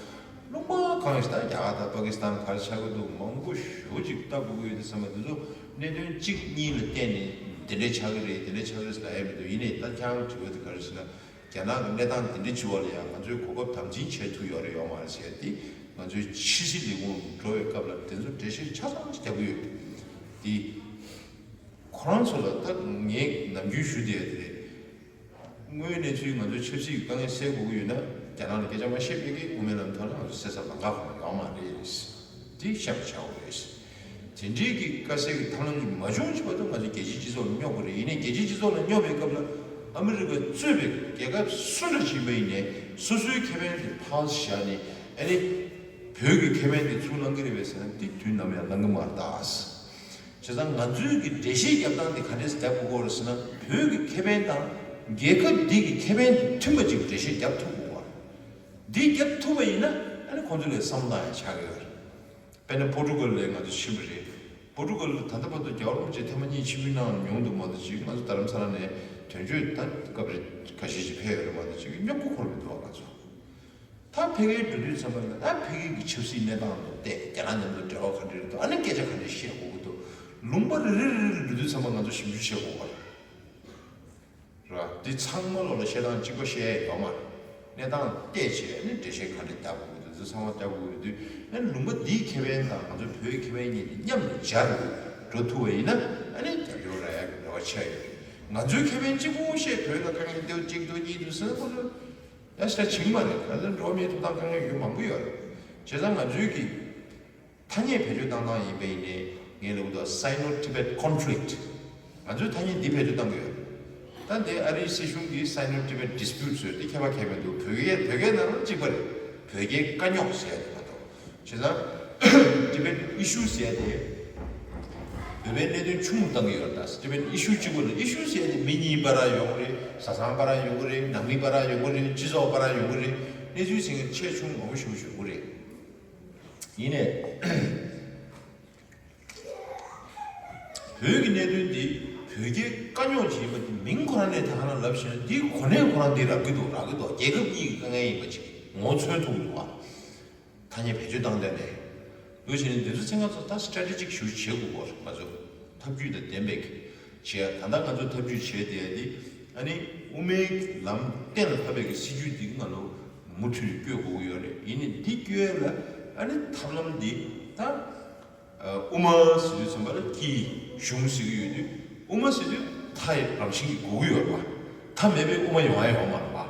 ལུང་པ་གང་ཡིན་ད་རྒྱ་གར་དང་པ་ཀི་སི་ཐན་ག་རེ་ཆགས་ཀྱི་འདུག་མང་པོ་ཞེ་པོ་ཅིག་ལྟ་དགོས་ཀྱི་ཡོད་དེ་བསམ་པ་དེ་ཚོ་གནད་དོན་གཅིག་གཉིས་ལ་བརྟེན་ནས་འདི་འདྲས་ཆགས་ཀྱི་རེད། འདི་འདྲས་ཆགས་ཀྱི་རེད་ཟེར་ལབ་ཡ་མི་འདུག་ཡིན་ནའི་ད་ཁྱེད་རང་དྲི་བ་དེ་ག་རེ་ཟེར་ན་རྒྱ་ནག་གི་གནས་སྟངས་འདི་འདྲས་བྱུང་བ་ལ་ཡང་ང་ཚོས་གོ་སྐབས་དམ་འཛིན་བྱེད་ཐུབ་ཡོད་རེད་ཡོད་མ་རེད་ཟེར་ཏེ་ང་ཚོའི་ཕྱི་སྲིད་ལས་ཁུངས་འགྲོ་བའི་སྐབས་ལ་དེ་ཚོ་འགྲེལ་བཤད་ཆ་ཚང་ཞིག་རྒྱག་གི་ཡོད་དེ། ཁོ་རང་ཚོ་ལ་ད་ངས་ནམ་རྒྱུན་ཞུ་བསྡད་ཡ་དེ་རེད། དངོས་ཡོད་གནས་ཚུལ་ང་ཚོའི་ཆབ་སྲིད་ཀྱི་དཀའ་ངལ་སེལ་དགོས་ཀྱི་ཡོད་ན་རྒྱ་ནག་ལ་སྐད་ཆ་མ་བཤད་པའི་གི་དབུ་མའི་ལམ་ཐོག་ལ་ང་ཚོ་སེལ་ས་ལམ་ཁ་གང་ཡང་ཡོད་མ་རེད། འདི་བཤད་པ་བྱ་དགོས་རེད། དེ་འདྲའི་གི་དཀའ་སེལ་གྱི་ཐབས་ལམ་ཞིག་མ་བྱུང་བྱས་བར་དུ་ང་ཚོ་རྒྱལ་སྤྱིའི་སྤྱི་ཚོགས་ལ་སྙོབ་དགོས་རེད། ཡིན་ནའི་རྒྱལ་སྤྱིའི་སྤྱི་ཚོགས་ལ་སྙོབ་པའི་སྐབས་ལ་ཨ་མི་རི་ཀ་གཙོས་པའི་རྒྱལ་ཁབ་སུ་འདྲ་ཞིག་ཡིན་པ་ཡིན་ནའི་སོ་སོའི་ཁེ་ཕན་དེ་ཕར་བཞག་ནས་ཨ་ནི་བོད་ཀྱི་ཁེ་ཕན་དེ་ཚུར་བླང་གི་རེད་པས་ཟེར་ན་དེ་དུས་ནམ་ཡང་བླང་གི་མ་རེད་ད། བྱས་ཙང་ང་ཚོའི་གི་འགྲེལ་བཤད་རྒྱབ་སྟངས་དེ་ག་འདྲས་རྒྱབ་དགོས་ཀྱི་རེད་ཟེར་ན་བོད་ཀྱི་ཁེ་ཕན་དང་རྒྱལ་ཁབ་འདི་གི་ཁེ་ཕན་དེ་མཐུན་པ་ཅིག་འགྲེལ་བཤད་རྒྱབ་ཐུབ་དགོས་པ། འདི་རྒྱབ་ཐུབ་པ་ཡིན་ན་ཨ་ནི་ཁོང་ཚོ་ལ་བསམ་བློ་བཏང་ཡ་ཆགས་ཀྱི་ཡོད་རེད། དཔེར་ན་པོར་ཊུ་གལ་ལ་ང་ཚོ་ཕྱིན་པ་རེད། པོར་ཊུ་གལ་ལ་ད་ལྟ་བར་དུ་རྒྱལ་བ་རིན་པོ་ཆེ་ཐེངས་མ་གཉིས་ཆིབས་བསྒྱུར་གནང་མྱོང་འདུག་མ་གཏོགས་ཅིག་ང་ཚོ་རྡ་རམ་ས་ལ་ནས་དོན་གཅོད་ད་སྐབས་རེ་ཁ་ཤས་ཤིག་ཕེབས་ཡོད་རེད་མ་གཏོགས་ཅིག་སྙོབ་གི་འཁོར་མི་འདུག་ང་ཚོ། ད་ཕ་གིར་འགྲོ་དུས་ཙམ་པ་ལ་ད་ཕ་གི་གི་ཆབ་སྲིད་གནས་སྟངས་དང་བལྟས་རྒྱ་ནག་མཉམ་དུ་འབྲེལ་བ་ག་འདྲ་རེད་འདུག་ཨ་ནི་སྐད་ཆ་ག་འདྲ་བཤད་དགོས་ཀྱི་འདུག་ལུང་པ་རེ་རེ་རེ་རེ་འགྲོ་དུས་ཙམ་པ་ང་ཚོ་ཞིབ་འཇུག་བྱེད་དགོས་པ་རེད། ར། འདི་ཚང་མ་ལོ་ལ་བཤད་སྟངས་གཅིག་པ་བཤད་ཡ་ཡོད་མ་རེད། གནས་སྟངས་བལྟས་བྱས་ནས་འགྲེལ་བཤད་ག་འདྲ་རྒྱག་དགོས་ཀྱི་འདུག་འདི་ཚང་མ་རྒྱག་དགོས་ཀྱི་འདུག་ཨ་ནི་ལུང་པ་འདིའི་ཁེ་ཕན་དང་ང་ཚོའི་བོད་ཀྱི་ཁེ་ཕན་གཉིས་དེ་མཉམ་དུ་སྦྱར་འགྲོ་ཐུབ་པ་ཡིན་ན་ཨ་ནི་རྒྱབ་སྐྱོར་རག་ཡ་གི་རེ་བ་ཆེ་ཡོད་རེད། ང་ཚོའི་ཁེ་ཕན་གཅིག་པོ་བཤད་བོད་ལ་དཀའ་ངལ་འདི་གཅིག་འདུག་གཉིས་འདུག་ཟེར་ན་ཁོ་ཚོ་ཡ་ཤ་བྱེད་ཀྱི་མ་རེད། ང་ཚོ་འགྲོ་བ་མིའི་ཐོབ་ཐང་དཀའ་ངལ་ཡོད་མང་པོ་ཡོད་རེད། བྱས་ཙང་ང་ཚོའི་གི་ཐ་སྙད་བེད་སྤྱོད་བཏང་སྟངས་ཡིན་པ་ཡིན་ནའི་ངས་ལབ་འདུག Sino-Tibet conflict ང་ཚོས་ཐ་སྙད་འདི་བེད་སྤྱོད་བཏང་གི་ཡོད། ད་འདི་ཨ་རིའི་སྲིད་གཞུང་གིས་Sino-Tibet dispute ཟེར་དེ་ཁྱད་པར་གང་ཡང་མི་འདུག་བོད་སྐད་བོད་སྐད་ནང་ལ་གཅིག་པ་རེད། བོད་སྐད་དཀའ་རྙོག་ཟེར་ཡ་དེ་མ་གཏོགས་བྱས་ཙང་Tibet issue ཟེར་ཡ་དེ་བོད་པའི་གནད་དོན་ཆུང་ངུ་བཏང་གི་ཡོད་རེད། ད་Tibet issue གཅིག་པོ་ལ་issue ཟེར་ཡ་དེ་མི་གཉིས་བར་ཡོང་གི་རེད། བཟའ་ཚང་བར་ཡོང་གི་རེད། ནང་མི་བར་ཡོང་གི་རེད། སྤྱི་ཚོགས་བར་ཡོང་གི་རེད། གནས་ཚུལ་ཟེར་མཁན་ཆེ་ཆུང་མང་པོ་ཞེ་པོ་ཡོང་གི་རེད། ཡིན་ནའི། བོད་ཀྱི་གནད་དོན་འདི་བོད་རྒྱའི་དཀའ་རྙོག་ཅིག་ཡིན་པ་འདི་མིང་ཁོ་རང་ནས་ད་ག་རང་ལབ་བཞིན་འདི་གོ་གནས་ཁོ་རང་འདི་རག་གི་འདུག་རག་གི་འདུག་རྒྱལ་ཁབ་གཉིས་ཀྱི་དཀའ་ངལ་ཡིན་པ་ཅིག་ངོ་མཚོན་ཐུབ་ཀྱི་འདུག་བ། ཐ་སྙད་བེད་སྤྱོད་བཏང་བསྡད་ནས། འདུག་བྱས་ནས་འདི་ཚོ་ཚན་ཁག་ཚོ་ད་strategic ཞུ་བྱེད་དགོས་པ་རེད། ང་ཚོ་ཐབས་ཇུས་དང་ལྡན་པའི་བྱས་ད་ལྟ་ང་ཚོ་ཐབས་ཇུས་བྱས་བསྡད་འདི་ཨ་ནི་དབུ་མའི་ལམ་གཏན་ལ་ཕབ་པའི་གི་སྲིད་ཇུས་འདི་ང་ལོ་མུ་མཐུད་ནས་བསྐྱོད་དགོས་ཀྱི་ཡོད་རེད། ཡིན་ནའི་འདི་བསྐྱོད་ཡ་ལ་ཨ་ནི་ཐབས་ལམ་འདི་ད། དབུ་མ་ཟེར་དུས་ཙམ་པ་ལ་སྐྱིད་གཞུང་ཟེར་གྱི་ཡོད་དུས་དབུ་མ་ཟེར་དུས་མཐའ་ཡི་རང་བཞིན་གྱིས་དགོས་ཀྱི་ཡོད་རེད་པ། མཐའ་མེད་པའི་དབུ་མ་ཡོང་ཡ་ཡོད་མ་རེད་པ།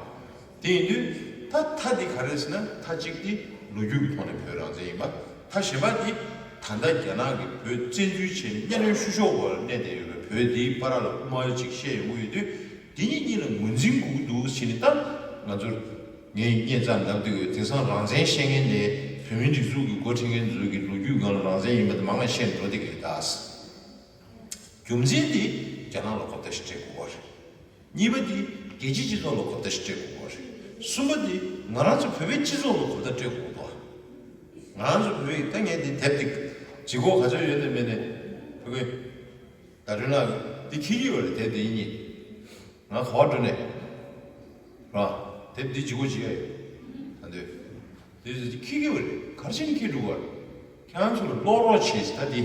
དེ་ཡིན་དུས་ད་མཐའ་འདི་ག་རེ་ཟེར་ན་མཐའ་གཅིག་འདི་ལོ་རྒྱུས་ཀྱི་ཐོག་ནས་བོད་རང་བཙན་ཡིན་པ། མཐའ་གཞན་པ་འདི་ད་ལྟ་རྒྱ་ནག་གིས་བོད་བཙན་འཛུལ་བྱས་ནས་གཉའ་གནོན་བཤུ་གཞོག་འོག་ལ་གནས་བསྡད་ཡོད་པའི་བོད་འདིའི་བར་ལ་དབུ་མ་ཅིག་བཤད་ཡོང་གི་ཡོད་དུས་འདི་གཉིས་གཉིས་ལ་ངོས་འཛིན་དགོས་ཀྱི་འདུག་ཟེར་ནས་ད་ང་ཚོར། ངས་སྙན་རྩ་བརྡབ་བསྡད་ཡོད། དེང་སང་རང་བཙན་བཤད་མཁན་དེ་བོད་མིའི་སྒྲིག་འཛུགས་ཀྱི་འགོ་ཁྲིད་མཁན་ཚོ་གི་ལོ་རྒྱུས་སྒང་ལ་རང་བཙན་ཡིན་པ་དེ་མང་ང་བཤད་འགྲོ་བསྡད་ཀྱི་རེད་ད། རྒྱུ་མཚན་དེ་རྒྱ་ནག་ལ་གོ་བརྡ་ཞིག་སྤྲད་དགོས་པ་རེད། གཉིས་པ་དེ་རྒྱལ་སྤྱིའི་སྤྱི་ཚོགས་ལ་གོ་བརྡ་ཞིག་སྤྲད་དགོས་པ་རེད། གསུམ་པ་དེ་ང་རང་ཚོ་བོད་པའི་སྤྱི་ཚོགས་ལ་གོ་བརྡ་སྤྲད་དགོས་པ། ང་རང་ཚོ་བོད་པའི་ད་ངས་དེ་དེབ་དེ་ལྗིད་ཁོག་ག་ཚོད་ཡོད་ནས་མེད་ནས་བོད་པའི། ད་རུང་ན་འདི་ཁྱི་གི་ཡོད་རེད་དེ་དེ་ཡིན་ཉིད། ང་ག་བ་འགྲོ་ནས། ར། དེབ་འདི་ལྗིད་ཁོག་ཅིག་ཡོད། ད་འདོད། དེ་ཁྱི་གི་ཡོད་རེད་གར་ཕྱིན་ཁྱི་འགྲོ་བར། ཁྱེད་རང་ཚོ་ལ་ཀློག་རོགས་བྱེད་ད་འདི།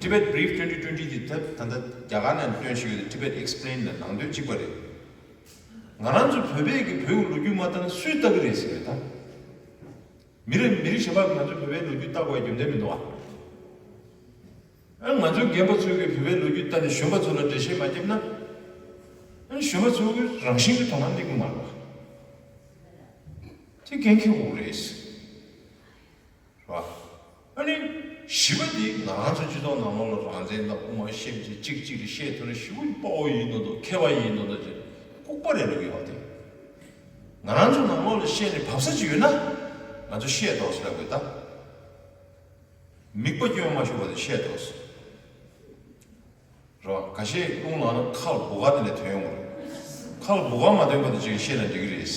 Tibet Brief twenty twenty འདི་ད་ད་ལྟ་རྒྱ་གར་ནས་བཏོན་ཞིག་ཡོད་དེ་Tibet Explained ལ་ནང་དོན་གཅིག་པ་རེད། ང་རང་ཚོ་བོད་པས་ཀྱི་བོད་ཀྱི་ལོ་རྒྱུས་མ་ལྟ་ན་སུས་ལྟ་གི་རེད་ཟེར་བས་ད། མི་རིགས་མི་རིགས་གཞན་པ་ང་ཚོ་བོད་པའི་ལོ་རྒྱུས་ལྟ་དགོས་རྒྱུ་མཚན་མི་འདུག་ཨ། ཨ་ང་ཚོའི་རྒན་པ་ཚོས་ཀྱི་བོད་པའི་ལོ་རྒྱུས་ལྟ་ནས་གཞོན་པ་ཚོ་ལ་འགྲེལ་བཤད་མ་བརྒྱབ་ན། ཨ་གཞོན་པ་ཚོ་གི་རང་བཞིན་གྱི་དོ་སྣང་སླེབས་ཀྱི་མ་རེད་པ། དེ་འགན་འཁྱེར་དགོས་རེད། རེད་པ། ཨ་ནི་བཞི་པ་དེ་ང་རང་ཚོ་སྤྱི་ཚོགས་ནང་ལོགས་ལ་རང་བཙན་དང་དབུ་མ་ཤེས་བྱེད་གཅིག་གཅིག་རེ་བཤད་ཐུབ་ན་ཞེ་པོ་དཔའ་བོ་ཡིན་ནོ་འདུག་མཁས་པ་ཡིན་ནོ་འདུག་ཅེས་ལྐུགས་པ་རེད་ལབ་ཀྱི་ཡོད་དེ། ང་རང་ཚོ་ནང་ལོགས་ལ་བཤད་ནས་བབས་ས་ཅིག་ཡོད་ན། ང་ཚོ་བཤད་འདུག་ཟེར་དགོས་ད། མིག་པ་སྐྱོན་མ་ཤོར་བ་དེ་བཤད་འདུག་ཟེར། རོ། ཁ་ཤས་རླུང་ལངས་ན་ཁ་ལ་སྦུ་ག་དེ་ལས་ཐོན་ཡོང་གི་རེད། ཁ་ལ་སྦུ་ག་མ་ཐོན་པ་དེ་ཅིག་བཤད་ན་འགྲིག་གི་རེད།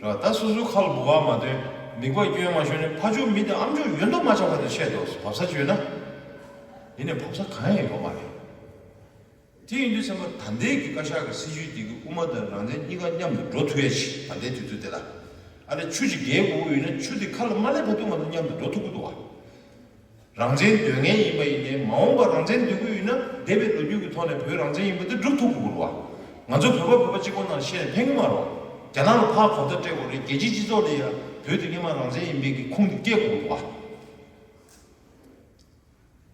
རོ། ད་སོ་སོའི་ཁ་ལ་སྦུ་ག་མ་ཐོན། མིག་པ་སྐྱོན་མ་ཤོར་ནས་ཕ་ཇོ་མི་དེ་ཨམ་ཅོག་ཡོད་མདོག་མ་ཆགས་པ་དེ་བཤད་འདུག་ཟེར། བབས་ས་བྱོས་ན། ཡིན་ནས་བབས་ས་གང་ཡང་ཡོད་མ་རེད། དེ་ཡིན་དུས་ཚང་མ་ད་ལྟའི་གི་བཀའ་ཤག་གི་སྲིད་བྱུས་འདི་གི་དབུ་མ་དང་རང་བཙན་གཉིས་ཀ་མཉམ་དུ་འགྲོ་ཐུབ་ཡ་ཞིག་ད་ལྟའི་དུས་ཚོད་དེ་ལ། ཨ་ནི་ཆུ་ཅིག་བརྒལ་དགོས་ཀྱི་ཡོད་ན་ཆུ་དེ་ཁ་ལ་མ་སླེབས་བར་དུ་ང་ཚོ་མཉམ་དུ་འགྲོ་ཐུབ་ཀྱི་འདུག་བ། རང་བཙན་འདོད་མཁན་ཡིན་པ་ཡིན་ནའི་མ་འོངས་པར་རང་བཙན་འདོད་ཀྱི་ཡོད་ན་འདས་པའི་ལོ་རྒྱུས་ཀྱི་ཐོག་ནས་བོད་རང་བཙན་ཡིན་པ་དེ་སྒྲུབ་ཐུབ་དགོས་ཀྱི་རེད་བ། ང་ཚོ་བོད་པ་བོད་པ་གཅིག་པོ་ནང་བཤད་ནས་ཕན་གྱི་མ་རེད་བ། རྒྱ་ནག་ལ་ཕར་གོ་བརྡ་སྤྲད་དགོས་རེད། རྒྱལ་སྤྱིའི་སྤྱི་ཚོགས་ལ་ཡ་བོད་དེ་སྔོན་མ་རང་བཙན་ཡིན་པའི་གི་ཁུངས་དེ་སྐྱེལ་དགོས་ཀྱི་རེད་བ།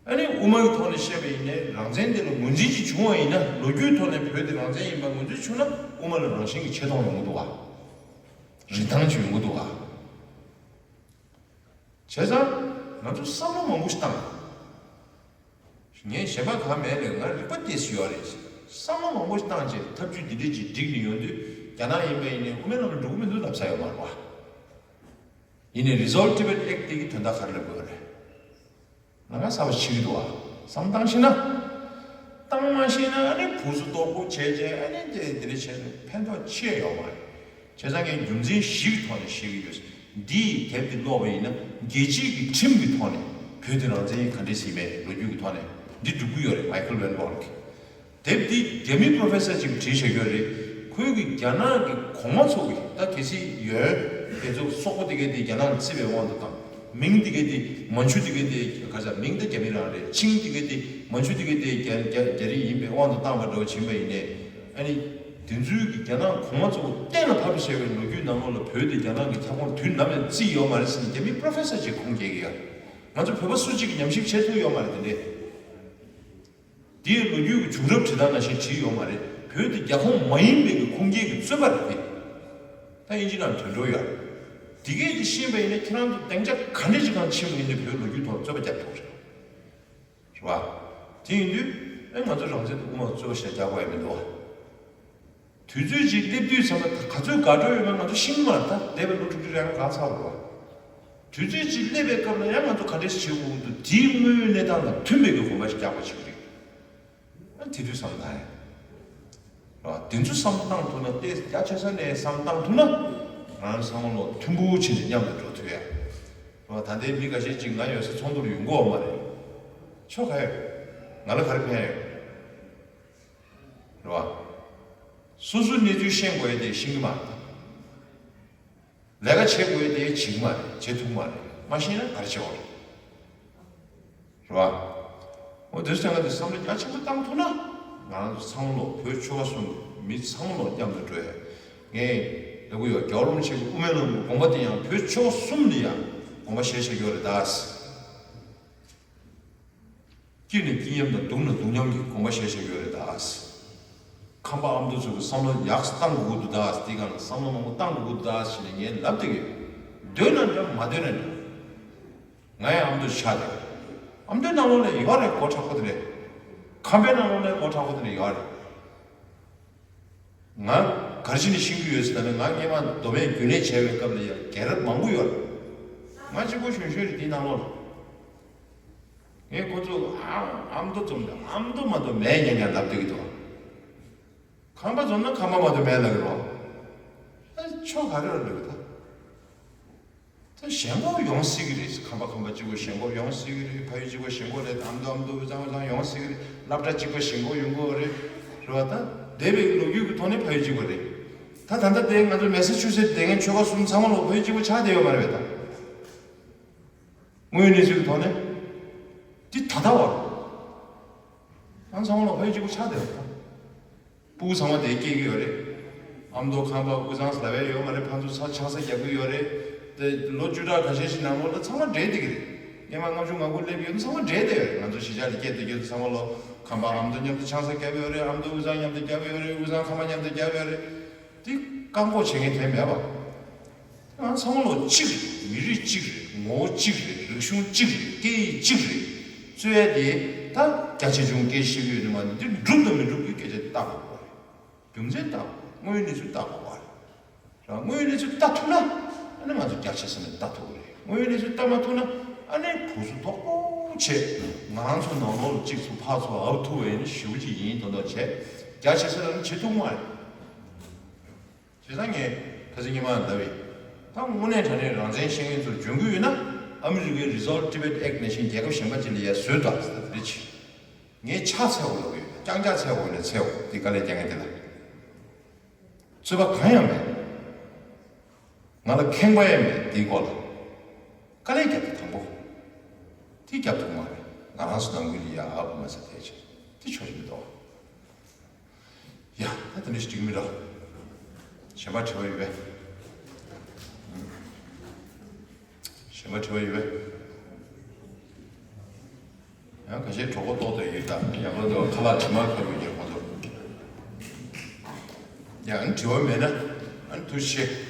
ཨ་ནི་དབུ་མ་གི་ཐོག་ནས་བཤད་པ་ཡིན་ནའི་རང་བཙན་དེ་ལ་ངོས་འཛིན་ཅིག་བྱུང་བ་ཡིན་ན་ལོ་རྒྱུས་ཐོག་ནས་བོད་དེ་རང་བཙན་ཡིན་པ་ངོས་འཛིན་བྱུང་ན་དབུ་མ་ལ་རང་བཞིན་གྱི་ཆེ་མཐོང་ཡོང་གི་འདུག་བ། རིན་ཐང་ཅིག་ཡོང་གི་འདུག་བ། བྱས་ཙང་ང་ཚོ་བསམ་བློ་མང་པོ་ཞིག་བཏང་། ངས་གཞན་པ་གང་མེད་ལས་ང་རིག་པ་ཏོག་ཙམ་ཡོད་རེད། བསམ་བློ་མང་པོ་ཞིག་བཏང་རྗེས་ཐབས་ཇུས་འདི་འདྲ་ཅིག་བསྒྲིགས་ནས་ཡོང་དུས་རྒྱ་ནག་ཡིན་པ་ཡིན་ནའི་དབུ་མའི་ལམ་ལ་འགྲོ་གི་མི་འདུག་ལབ་ས་ཡོད་མ་རེད་བ། ཡིན་ནའི་Resolve Tibet Act དེ་གི་དོན་དག་ག་རེ་ལབ་དགོས་རེད། ང་ང་གསར་པ་ཤེས་ཀྱི་འདུག་བ། བསམ་བཏང་ཤེས་ན། བཏང་མ་ཤེས་ན་ཨ་ནི་བུ་སུ་ལྟོགས་པོ་བྱས་བྱས་ཨ་ནི་དེ་དེ་འདྲ་བྱས་ནས་ཕན་ཐོགས་ཆེ་ཡོད་མ་རེད། བྱས་ཙང་ངས་རྒྱུ་མཚན་བཞི་གི་ཐོག་ནས་བཤད་ཀྱི་ཡོད། འདིའི་དེབ་འདི་ཀློག་པ་ཡིན་ན་རྒྱལ་སྤྱིའི་གི་ཁྲིམས་ཀྱི་ཐོག་ནས་བོད་དེ་རང་བཙན་ག་འདྲས་ཟིན་མེད་ལོ་རྒྱུས་ཀྱི་ཐོག་ནས་འདི་སྒྲུབ་ཀྱི་ཡོད་རེད། Michael Van Wall གིས། དེབ་འདི་རྒྱ་མི་པོ་རོ་ཕེ་སར་ཅིག་བྲིས་བཞག་ཡོད་རེད། ཁོའི་གི་རྒྱ་ནག་གི་གོང་མ་ཚོ་གི་ད་གལ་སྲིད་ཡོད་དེ་ཚོ་སོག་པོ་དེ་གའི་དེ་རྒྱ་ནག་ལ་བརྩི་བའི་དབང་དུ་བཏང་། མིང་དེ་གའི་དེ་མན་ཇུ་དེ་གའི་དེ་ག་ཚ་མིང་ད་རྒྱ་མི་རང་རེད། ཆིང་དེ་གའི་དེ་མན་ཇུ་དེ་གའི་དེ་རྒྱ་རྒྱ་རྒྱ་རིགས་ཡིན་པའི་དབང་དུ་བཏང་བ་འདྲ་བོ་ཕྱིན་པ་ཡིན་ནའི། ཨ་ནི་དེ་ཚོའི་གི་རྒྱ་ནག་གོང་མ་ཚོ་གཏན་ལ་ཕབ་བཞག་པའི་ལོ་རྒྱུས་ནང་ལོགས་ལ་བོད་དེ་རྒྱ་ནག་གི་ཁྱབ་ཁོངས་དུས་ནམ་ཡང་བརྩིས་ཡོད་མ་རེད་ཟེར་ནས་རྒྱ་མི་པོ་རོ་ཕེ་སར་ཅིག་ཁུངས་སྐྱེལ་གི་ཡོད། ང་ཚོ་བོད་པ་སུ་གཅིག་གིས་ཉམས་ཞིབ་བྱེད་ཐུབ་ཡོད་མ་རེད་དེ་འདྲས། དེའི་ལོ་རྒྱུས་ཀྱི་བྱུང་རབས་བྲིས་སྟངས་ནང་བཞིན་བྲིས་ཡོད་མ་རེད། བོད་དེ་རྒྱ་ཁོངས་མ་ཡིན་པའི་གི་ཁུངས་སྐྱེལ་གྱི་རྩོད་པ་རེད་དེ། ད་དབྱིན་ཇི་ནང་དོན་འགྲོ་ཡོད་རེད། དེ་གས་ཀྱི་ཤེས་པ་ཡིན་ན་ཁྱེད་རང་ཚོ་སྡིངས་ཆ་ག་འདྲས་ཅིག་སྒང་ཕྱིན་པ་ཡིན་ནའི་བོད་ལོ་རྒྱུས་ཐོག་རྩོད་པ་རྒྱབ་ཐུབ་རེད། རེད་བ། དེ་ཡིན་དུས་ཨེ་ང་ཚོ་རང་བཙན་དུ་དབུ་མ་རྩོད་པ་ཞེ་དྲག་རྒྱག་དགོས་ཡ་མི་འདུག་བ། དུས་ཚོད་ཅིག་སླེབས་དུས་ཙམ་པ་ག་ཚོད་དགའ་སྤྲོ་ཡོད་མེད་ང་ཚོ་ཤེས་ཀྱི་མ་རེད། ད་འདས་པའི་ལོ་དྲུག་ཅུ་རེ་ལྔ་འགག་ཚར་བ་རེད་བ། དུས་ཚོད་ཅིག་སླེབས་པའི་སྐབས་ལ་ཡང་ང་ཚོ་ག་འདྲས་བྱེད་དགོས་འདུག་དེའི་དངོས་ཡོད་གནས་སྟངས་དང་མཐུན་པའི་གི་གོམ་པ་ཞིག་རྒྱག་པ་ཞིག་རེད། ཨ་དེ་དུས་བསམ་ན་ཡང་། རེད་བ། དེ་ཚོ་བསམ་བཏང་ཐུབ་ན་ཏོག་ཙམ་རྒྱ་ཆེ་ས་ནས་བསམ་བཏང་ཐུབ་ན་ང་རང་ཚང་མ་ལོ་མཐུན་པོ་བྱས་ནས་མཉམ་དུ་འགྲོ་ཐུབ་ཡ། རེད་བ། ད་ལྟའི་མི་འགའ་ཤས་ཅིག་ང་ཡོད་ས་ཚོགས་འདུར་ཡོང་གི་ཡོད་མ་རེད། ཁྱོད་ག་ཡོད། ང་ལ་ག་རེ་ཕན་ཡོད། རེད་བ། སོ་སོའི་གནས་ཚུལ་ཤེས་དགོས་ཡ་དེ་ཤེས་ཀྱི་མ་རེད། ལས་ཀ་བྱེད་དགོས་དེ་བྱེད་ཀྱི་མ་རེད། བྱེད་ཐུབ་ཀྱི་མ་རེད། མ་ཤེས་ན་ག་རེ་བྱེད་དགོས་རེད། རེད་བ། འོ་དེ་ཚོ་ང་ཚོས་བསམ་བློ་རྒྱ་ཆེན་པོ་བཏང་ཐུབ་ན་ང་རང་ཚོ་ཚང་མ་ལོ་བོད་ཆོལ་ཁ་གསུམ་མི་ཚང་མ་ལོ་མཉམ་དུ་འགྲོ་ཡ། ངས་ལབ་གི་ཡོད། རྒྱལ་བ་རིན་པོ་ཆེ་གི་དབུ་མའི་ལམ་གྱི་དགོངས་པ་དེ་ཡང་བོད་ཆོལ་ཁ་གསུམ་ལ་ཡང་དགོངས་པ་བཞེས་བཞག་ཡོད་རེད་ད། སྐྱིད་ན་སྐྱིད་མཉམ་དང་སྡུག་ན་སྡུག་མཉམ་གྱི་དགོངས་པ་བཞེས་བཞག་ཡོད་རེད་ད། ཁམས་པ་ཨ་མདོ་ཚོ་གི་བསམ་བློ་ཡག་ས་བཏང་དགོས་ཀྱི་འདུག་ད། དེ་གང་བསམ་བློ་མང་པོ་བཏང་དགོས་ཀྱི་འདུག་ད་ཟེར་ནས་ངས་ལབ་བསྡད་ཀྱི་ཡོད། འདོད་ན་འདྲ་མ་འདོད་ན་འདྲ། ང་ཡང་ཨ་མདོ་ཆགས་བསྡད་ཡོད། ཨ་མདོའི་ནང་ལོགས་ལ་ཡོད་རེད། གོ་དྲག་པོ་དེ་རེད། ཁམས་པའི་ནང་ལོགས་ལ་གོ་དྲག་པོ་དེ་རེད་ཡོད་རེད། ང་ག་རེ་བྱས་ནས་ཤེས་ཀྱི་ཡོད་ཟེར་ན་ང་སྔོན་མ་མདོ་སྨད་རྒྱུན་ལས་བྱས་པའི་སྐབས་ལ་ཡང་རྒན་རབས་མང་པོ་ཡོད་རེད། ང་གཅིག་པོ་གཞོན་གཞོན་རེད་དེའི་ནང་ལོགས་ལ། ངས་ཁོ་ཚོ་ཨ་ཨ་མདོ་འཛོམས་ན་ཨ་མདོ་མ་གཏོགས་མེད་སྙམ་ཡང་ལབ་བསྡད་ཀྱི་འདུག་ཁམས་པ་འཛོམས་ན་ཁམས་པ་མ་གཏོགས་མེད་ལབ་ཀྱི་རེད། ཨ་ཆོ་ག་རེ་རེད་ལབ་ཀྱི་ད། ད་ཞེན་ཁོག་ཡོང་སྲིད་ཀྱི་རེད། ཁམས་པ་ཁམས་པ་གཅིག་པོ་ཞེན་ཁོག་ཡོང་སྲིད་ཀྱི་རེད། ཕ་ཡུལ་གཅིག་པོ་ཞེན་ཁོག་རེད། ཨ་མདོ་ཨ་མདོ་དབུས་གཙང་དབུས་གཙང་ཡོང་སྲིད་ཀྱི་རེད། སློབ་གྲྭ་གཅིག་པ་ཞེན་ཁོག་ཡོང་གི་རེད། རེད་བ། ད་འདས་པའི་ལོ་རྒྱུས་ཀྱི་ཐོག་ནས་ཕ་ཡུལ་གཅིག་པ་རེད། ད་ད་ལྟ་དེ་ང་ཚོ་མེ་སཱ་ཆུ་སེ་བསྡད་མཁན་ཆོལ་ཁ་གསུམ་ཚང་མ་ལོ་ཕ་ཡུལ་གཅིག་པ་ཆགས་བསྡད་ཡོད་མ་རེད་པས་ད། དངོས་ཡོད་གནས་ཚུལ་གྱི་ཐོག་ནས། འདི་ད་ལྟ་བར། ང་ཚང་མ་ལོ་ཕ་ཡུལ་གཅིག་པ་ཆགས་བསྡད་ཡོད་ད། སྤུ་གུ་ཚང་མ་དེ་སྐྱེ་གི་ཡོད་རེད། ཨ་མདོ་ཁམས་པ་དབུས་གཙང་ཟེར་ལབ་ཡ་ཡོད་མ་རེད། ཕར་ཚུར་ཆང་ས་རྒྱག་གི་ཡོད་རེད། དེ་ལོ་བཅུ་ཕྲག་ཁ་ཤས་ཤིག་ནང་ལོགས་ལ་ཚང་མ་འདྲེས་བསྡད་ཀྱི་རེད། སྔོན་མ་ལྔ་བཅུ་ང་དགུ་སླེབས་ཡོད་ན་ཚང་མ་འདྲེས་བསྡད་ཡོད་རེད། ང་ཚོ་གཞིས་ཆགས་ལ་སྐྱེས་བསྡད་ཡོད་ཚང་མ་ལོ་ཁམས་པ་ཨ་མདོ་མཉམ་དུ་ཆང་ས་བརྒྱབ་ཡོད་རེད། ཨ་མདོ་དབུས་གཙང་མཉམ་དུ་བརྒྱབ་ཡོད་རེད། དབུས་གཙང་ཁམས་པ་མཉམ་དུ་བརྒྱབ་ཡོད་རེད། དེ་བཀག་འགོག་བྱེད་མཁན་དེ་མེད་པ། ང་ཚང་མ་ལོ་གཅིག་རེད། མི་རིགས་གཅིག་རེད། ངོ་བོ་གཅིག་རེད། རིག་གཞུང་གཅིག་རེད། སྐད་ཡིག་གཅིག་རེད། རྩོད་ཡ་དེ་ད་རྒྱ་ཆེ་ཆུང་སྐད་ཤེས་ཀྱི་ཡོད་ནི་མ་ནི་འདི་འགྲུབ་དང་མི་འགྲུབ་ཀྱི་སྐད་ཆ་ལྟ་དགོས་པ་རེད། རྒྱུ་མཚན་ལྟ་དགོས། དངོས་ཡོད་གནས་ཚུལ་ལྟ་དགོས་པ་རེད། རང་དངོས་ཡོད་གནས་ཚུལ་ལྟ་ཐུབ་ན། ཨ་ནི་ང་ཚོ་རྒྱ་ཆེ་ས་ནས་ལྟ་ཐུབ་ཀྱི་རེད། དངོས་ཡོད་གནས་ཚུལ་ལྟ་མ་ཐུབ་ན་ཨ་ནི་གུ་སུ་དོག་པོ་བྱས། ང་ཚོ་ནང་ལོགས་ལ་གཅིག་ཚུགས་ཕར་ཚུགས་ཨབ་ཐུབ་པ་ཡིན་ན་ཞེ་པོ་ཅིག་ཡིན་མདོག་མདོག་བྱས། རྒྱ་ཆེ་ས་ལ་ནི་བྱེད་ཐུབ་མ་རེད། བྱས་ཙང་ངས་ཁ་སང་ཉི་མ་ལབ་པའི། ད་དངོས་གནས་དྲང་གནས་རང་བཙན་ཤེས་མཁན་ཚོ་འཇོན་གྱི་ཡོད་ན། ཨ་མི་རི་ཀའི་Resolve Tibet Act ནང་བཞིན་རྒྱལ་ཁབ་གཞན་པ་ཅིག་ལ་ཡ་བཟོས་དང་ཟེར་ད་དེ་རེད་ཆེ། ངས་ཕྱག་འཚལ་དགོས་ལབ་ཡོད། རྐྱང་ཕྱག་འཚལ་དགོས་ན་འཚལ་འོ་དེ་དཀའ་ལས་རྒྱག་མཁན་དེ་ལ། རྩོད་པ་གང་ཡང་མེད། ང་ལ་ཁེངས་པ་ཡང་མེད་དེའི་སྐོར་ལ། དཀའ་ལས་རྒྱབ་ཀྱི་དང་པོ། དེ་རྒྱབ་ཐུབ་མ་རེད། ང་རང་ཚོ་ནང་ཁུལ་ལ་ཡ་ཨ་བུ་མ་ཟ་དེ་ཆེ། དེ་ཆོག་གི་མི་འདུག་ཡ། ད་དེ་འདྲ་ཞིག་འགྲིག་མི་འདུག་གཞན་པ་དྲི་བ་ཡོད་པས། གཞན་པ་དྲི་བ་ཡོད་པས། ཡང་ཁ་ཤས་གྲོད་ཁོག་ལྟོགས་བསྡད་ཡོད་ད། ཡང་ཁོ་ཚོ་ཁ་ལག་དྲི་མ་ཁ་རུ་ཉེར་ཁོ་ཚོ། ཡང་ཨ་ནི་དྲི་བ་མེད་ན་ཨ་ནི་ཐུགས་རྗེ་ཆེ།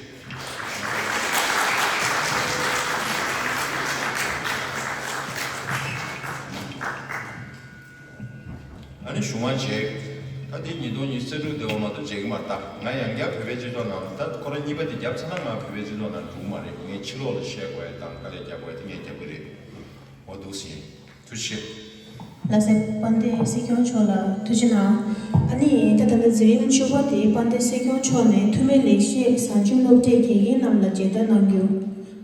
ཨ་ནི་གཞུག་མ་བྱས། ད་འདི་ཉིས་སྟོང་ཉི་ཤུ་རྩ་དྲུག་འདི་བ་མ་གཏོགས་བྱེད་ཀྱི་མ་རེད་ད། ང་ཡང་བསྐྱར་བོད་པའི་སྤྱི་ཚོགས་ནང་ད་ཁོ་རང་གཉིས་པ་འདི་བརྒྱབ་ཚར་ན་ང་བོད་པའི་སྤྱི་ཚོགས་ནང་འགྲོ་གི་མ་རེད། ངས་ཕྱི་ལོགས་ལ་བཤད་དགོས་ཡ་དང་དཀའ་ལས་རྒྱག་དགོས་ཡ་དེ་ངས་རྒྱབ་ཀྱི་རེད། འོ་འདུག་སེ་ཡིན། ཐུགས་རྗེ་ཆེ། ལགས་སེ། དཔལ་ལྡན་སྲིད་སྐྱོང་མཆོག་ལ་ཐུགས་རྗེ་གནང་། ཨ་ནི་ད་ད་ལྟ་འཛིན་རིམ་བཅུ་པ་དེ་དཔལ་ལྡན་སྲིད་སྐྱོང་མཆོག་ནས་འཐུས་མི་ལེགས་བཤད་གཟའ་མཇུག་སློབ་གྲྭའི་དགེ་རྒན་རྣམས་ལ་མཇལ་དར་གནང་རྒྱུ།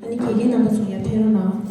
ཨ་ནི་དགེ་རྒན་རྣམ་པ་ཚོ་ཡར་ཕེབས་རོགས་གནང་།